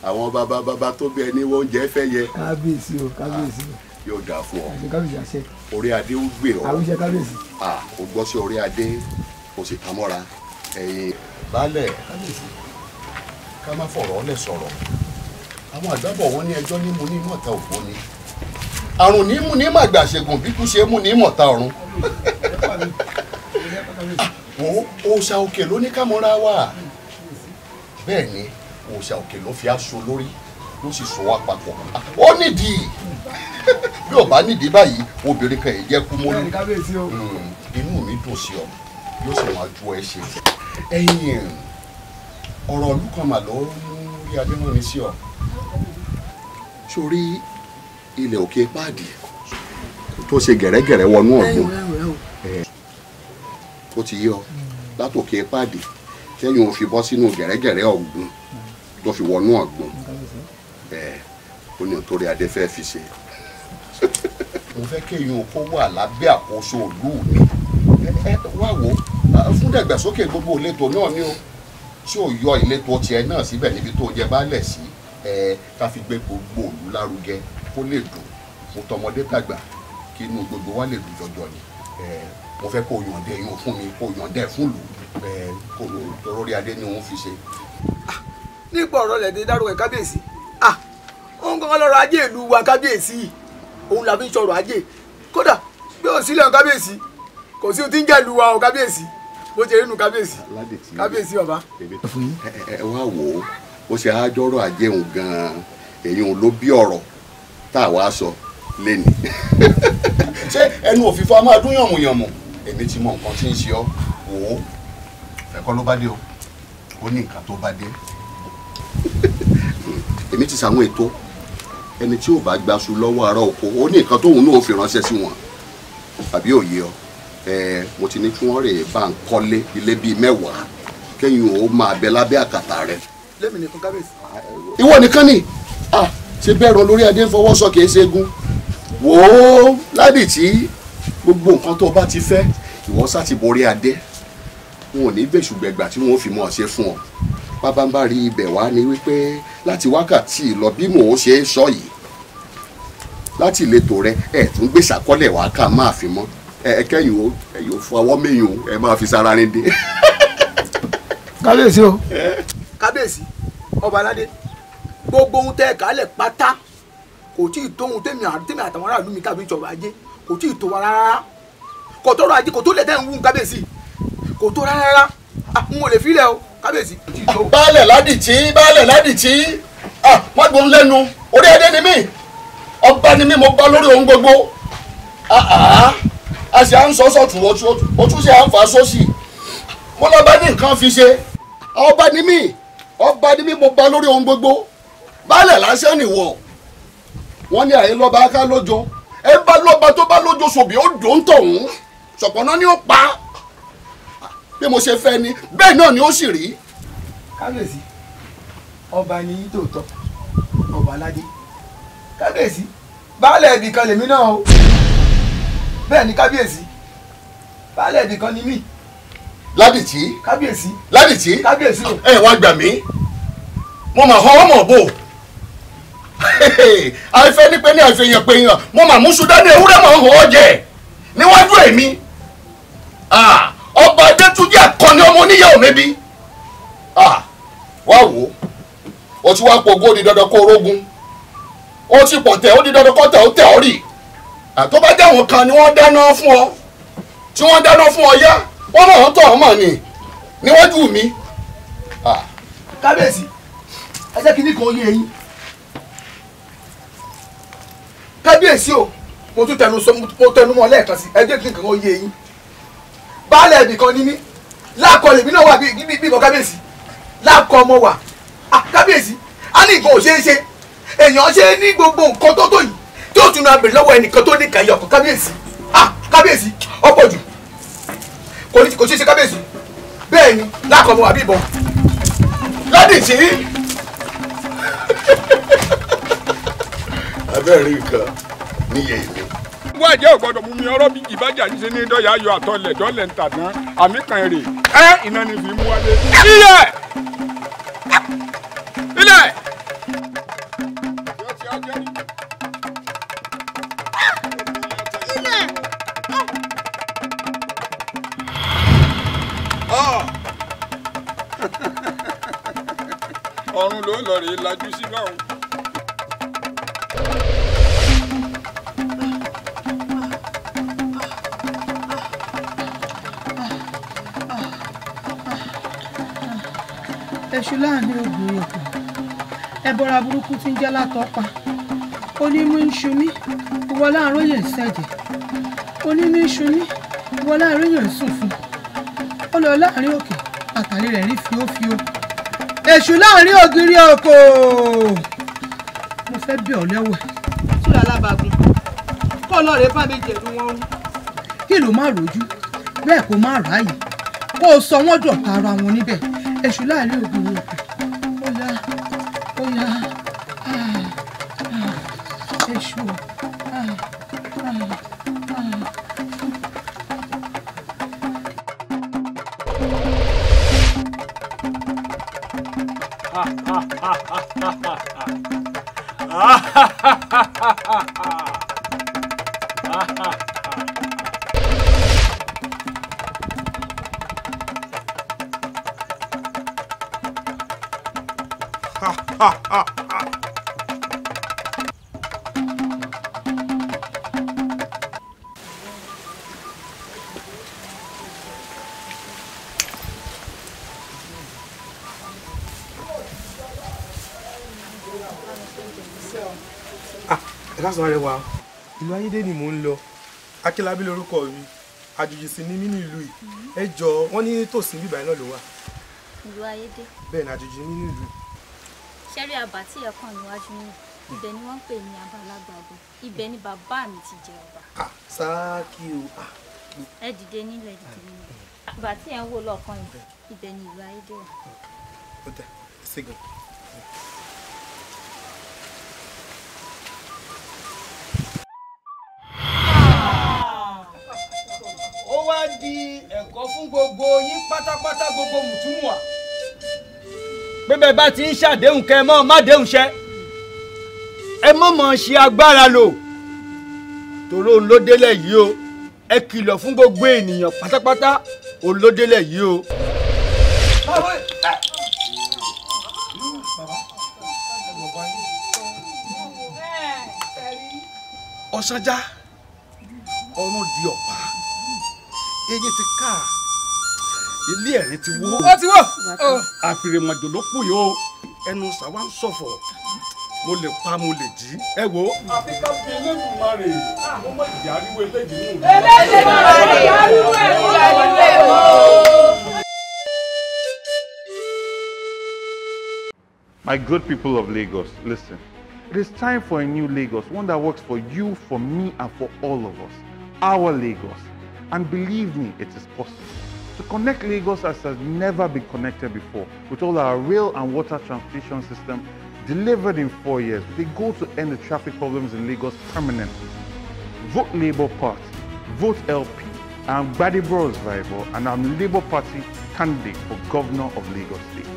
àwọn bàbá bàbá tó bí ẹni wọ́n jẹ́ fẹ́ yẹ. Kábíyèsí o, kábíyèsí o. Yóò dáa fún ọ. Àṣẹ kábíyèsí, àṣẹ. Orí adé ó gbé ọ. Àwùjẹ kábíyèsí. O gbọ́ sí orí adé, o sì ta mọ́ra. Ẹ̀yin baálẹ̀, ká má fọ̀rọ̀ ọ́lẹ̀ sọ̀rọ̀. Àwọn àgbàbọ̀ wọn ní ẹjọ́ ní mu ní mọ̀ta ògbóni. Àrùn ní mú ní màgbà ṣègùn bí kú ṣe mú ní mọ̀ta ọ̀run. Wo òòṣà òkè ló ní ká mọ́ra wà. Bẹ́ẹ̀ ni òòṣà òkè ló fi aṣọ lórí ló sì so wá papọ̀. Ó nídìí, bí ò bá nídìí báyìí obìnrin kan yìí jẹ́ kú mọ́lú. Inú mi dùn sí ọ, yóò sì máa ju ẹ ṣe. Ẹ̀yin ọ̀rọ̀ ìlú kan mà ló mú rí adéwọ̀n sí ọ. Sórí ilẹ̀ òkè páàdì tó ṣe gẹ̀rẹ́gẹ̀rẹ́ wọnú ọ̀gbun, ó ti yé ọ, látòkè páàdì tẹ́yìn ò fi bọ́ sínú gẹ̀rẹ́gẹ̀rẹ́ ọ̀gbun tó fi wọnú ọ̀gbun, ó ní torí adé fẹ́ fi ṣe. Mo fẹ́ kéèyàn kó wà lábẹ́ àkóso ìlú mi. Wá wò ó, fún dàgbàsókè gbogbo ìletò náà ni o, tí ò yọ ìletò tiẹ̀ náà síbẹ̀ níbi tó jẹ baálẹ̀ sí, ká fi gbé gbogbo ìlú lárugẹ kó lè dùn fún tọmọdé tàgbà, kí inú gbogbo wa lè dùn jọjọ ni. Mo fẹ́ kó yọ̀ǹdẹ́ yín fún mi, kó yọ̀ǹdẹ́ fún lù kó torórí adé ni òun fi ṣe. Nípa ọ̀rọ̀ lẹ̀dẹ̀ dárúkọ kábíyèsí, òun kankan lọ́rọ̀ ajé ìlú wa kábíyèsí, òun la fi ń sọ̀rọ̀ ajé. Kódà bí ò sílẹ̀ kábíyèsí, kò sí ohun tí ń jẹ́ ìlú wa o kábíyèsí, bó ṣe rí nu kábíyèsí. Kábíyèsí bàbá. Ẹ wá wò ó, ó ṣe àjọrò ajé òun gan-an, èyí òun ló bí ọ̀rọ̀ tá a wá sọ lẹ́nu. Ṣé ẹnu òfìfo a máa dún yànmùyànmù? Èmi ti mọ nǹkan tí ń ṣe ọ́. Wò ó, ẹ̀kọ́ ló bá dé o, ó ní nǹkan tó bá dé. Èmi ti ṣàwọn ètò, ẹni tí ò bá gbaṣu lọ́wọ́ ará oko ó ní nǹkan tóun náà fi ránṣẹ́ sí wọn, àbí òye ọ? Mo ti ní kí wọ́n rè bá ń kọ́lé ilé bíi 10 kẹ́yìn ó máa bẹ lábẹ́ àkàtà rẹ. Lẹ́mi nìkan kábíyèsí. Ìwọ nìkan ni ṣe bẹ́ẹ̀ rọ lórí adé ń fọwọ́ sọ kìí ṣe egun. Wò ó Ládìtì, gbogbo nǹkan tó o bá ti fẹ́ ìwọ sá ti borí adé, wọn ò ní bẹ̀ṣùgbẹ̀gbà tí wọn ò fi mọ̀ ṣe fún ọ. Bábánbá rí ibẹ̀ wá ni wípé láti wákàtí lọ bí mò ń ṣe é sọ yìí, láti ìletò rẹ ẹ tún gbé sàkọlẹ̀ wá ká máa fi mọ́ ẹ kẹ́yìn o, ẹ̀yìn ò fọwọ́ mẹ́yìn o, ẹ máa fi sára rin dé. Kábíyèsí o. Kábíyèsí ọba aládé, gbogbo ohun tẹ́ ẹ kálẹ̀ pátá kò tí ì tó ohun tẹ́mi àtàwọn aráàlú mi kábíyèsí ọrọ̀ ajé kò tí ì tó wa rárá, kò tọrọ ajé kò tó lẹ̀ tẹ́ ń wú kábíyèsí, kò tó rárá, n ò lè filẹ̀ o kábíyèsí. Baálẹ̀ Ládìtì, baálẹ̀ Ládìtì, wọ́n gbọ́n lẹ́nu, orí adé ni mí, ọba ni mí, mo bá lórí ohun gbogbo. A sì à ń sọ sọ̀tún, o tún ṣe à ń fà sósì, mo lọ bá ní nǹkan fi ṣe. Ọba ni mí, ọba ni mí, mo bá lórí ohun gbogbo. Baálẹ̀ lásán nìwọ, wọ́n ní àyè lọ́ba ká lójo, ẹ bá lọ́ba tó bá lójo sòbí ó dùn tọ̀hún, ṣọ̀pọ̀nà ni ó pa. Bí mo ṣe fẹ́ ni bẹ́ẹ̀ náà ni ó sì rí. Kábíyèsí ọba ni yín tòótọ́, ọba aládé. Kábíyèsí baálẹ̀ ibì kan lèmi náà o, bẹ́ẹ̀ ni kábíyèsí, baálẹ̀ ibì kan ni mí. Ládìtì. Kábíyèsí. Ládìtì. Kábíyèsí o. Ẹ wá gbà mí, mo mà họ́ ọmọ bò, àìfẹ́ ní pé ní àìfẹ́yàn pé yàn, mo mà mú sudani ewúrẹ́ mọ̀ ń họ́ ọ jẹ níwájú èmi. Ọba Adétúnjì Àkànní ọmọ oníyàwó mẹ́bí. Wá wò ó, ti wá pògó, ó di dandan kó rógun, ó ti pọ̀ tẹ̀, ó di dandan kó tẹ̀ ó tẹ̀ ọ́ rì. Tó bá jẹ́ àwọn kan ni wọ́n dáná fún ọ, tí wọ́n dáná fún ọ yá, wọ́n náà tọ̀ ọ́ mọ̀ ni níwájú mi. Kábíyèsí Ẹ jẹ́ kí ní kan yé eyín. Kábíyèsí o, mo tún tẹnu sọ, mo tẹnu mọ́ lẹ́ẹ̀kan sí, ẹ jẹ́ kí nǹkan yé eyín. Baálẹ̀ ibì kan ní mí, lákọ lèmi náà wà bí ìbọn kábíyèsí, lákọ ọmọ wà. Kábíyèsí, a ní nǹkan ò ṣeé ṣe, èèyàn ṣe ní gbogbo nǹkan tó tó yìí tí ó tún náà bèrè lọ́wọ́ ẹnìkan tó ní kàyọ̀ kan kábíyèsí. Kábíyèsí, ọ̀pọ̀ jù, kò ṣeé ṣe kábíyèsí. Bẹ́ẹ̀ ni, lákọ ọmọ wà bí ìbọn. Lọ́dì tí. Abẹ́rẹ́ nǹkan níyẹn mi. Wọ́n àjẹ́ ògbọ́dọ̀ mú mi ọ̀rọ̀ bí ìbájà ń ṣe ní dọ́yà ayọ̀ àtọlẹ̀ dọ́lẹ̀ ń tàdán àmì kan èrè ẹ́ iná ni fi mú wálé. Ilẹ̀! Ilẹ̀! Ọ̀run ló lọ rèé lajú sí báwọn. Èṣù láàrin ogun òkú ẹbọra burúkú tí ń jẹ́ látọ́pa onímú ń ṣumí ìwọ láàárọ̀ yẹn ń ṣẹ̀jẹ̀ onímú ń ṣumí ìwọ láàárọ̀ yẹn ń sùn fún ó lọ láàrin òkè àtàrí rẹ̀ rí fíofío. Èṣù láàrin ògiri òkò mo fẹ́ bí ọ lẹ́wẹ̀. Túlẹ̀ alábàágún kọ́ ọlọ́rẹ̀ bá mi jẹ̀rù wọn rú. Kí ló má rojú bẹ́ẹ̀ kó má ráàyè kó o sọ wọ́n dọ̀tá ara wọn níbẹ̀. Èṣù láàrin ògiri òkò ó yá ó yá èṣù. Ẹ káàsán arẹwà, ìlú ayédè ni mò ń lọ. Akílábí lorúkọ mi, àjòjì sì ni mí ní ìlú yìí. Ẹ jọ, wọ́n ní tòsí bíbá iná ló wà. Ìlú ayédè. Bẹ́ẹ̀ ni, àjòjì ní ìlú. Ṣẹ́rí àbá tí ẹ kàn níwájú yìí, ibẹ̀ ni wọ́n ń pè ní Abalágbàgbọ́, ibẹ̀ ni bàbá mi ti jẹ ọba. Sáàkì o. Ẹ dìde nílẹ̀, dìde nílẹ̀. Àbá tí ẹ ń wò lọ́ọ̀kan yìí, ibẹ̀ ni ìlú ayédè wà. Ó dà, ṣègùn. Di ẹ̀kọ́ fún gbogbo yín pátápátá, gbogbo mùtúmùwà, pé bẹ́ẹ̀ bá ti ń ṣàdéhùn kẹ́ ẹ mọ́ má déhùn ṣẹ, ẹ mọ́ mọ́ ṣe agbára lò, tòró òun ló délẹ̀ yìí o. Ẹ kìlọ̀ fún gbogbo ènìyàn pátápátá, òun ló délẹ̀ yìí o. Ọ̀sánjá ọ̀run di ọ̀pá, eyín ti ká, ilé ẹ̀rín ti wó. Ó ti wó. Àfìrìmọ̀jò ló kù yìí o. Ẹnu sàwa ń ṣọ̀fọ̀, mo lè pa mo lè jí. Ẹ wo. Àfi ká fi Elédùmarè ó mọ ìdí ariwo eléyìí nù. Elédùmarè ariwo ẹ̀ ariwo ẹ̀ o. My good people of Lagos, listen. It is time for a new Lagos, one that works for you, for me, and for all of us. Our Lagos. And believe me, it is possible. To connect Lagos as has never been connected before, with all our rail and water transportation system delivered in 4 years, with a goal to end the traffic problems in Lagos permanently. Vote Labour Party, vote LP. I'm Gbadebo Vivo, and I'm Labour Party candidate for Governor of Lagos State.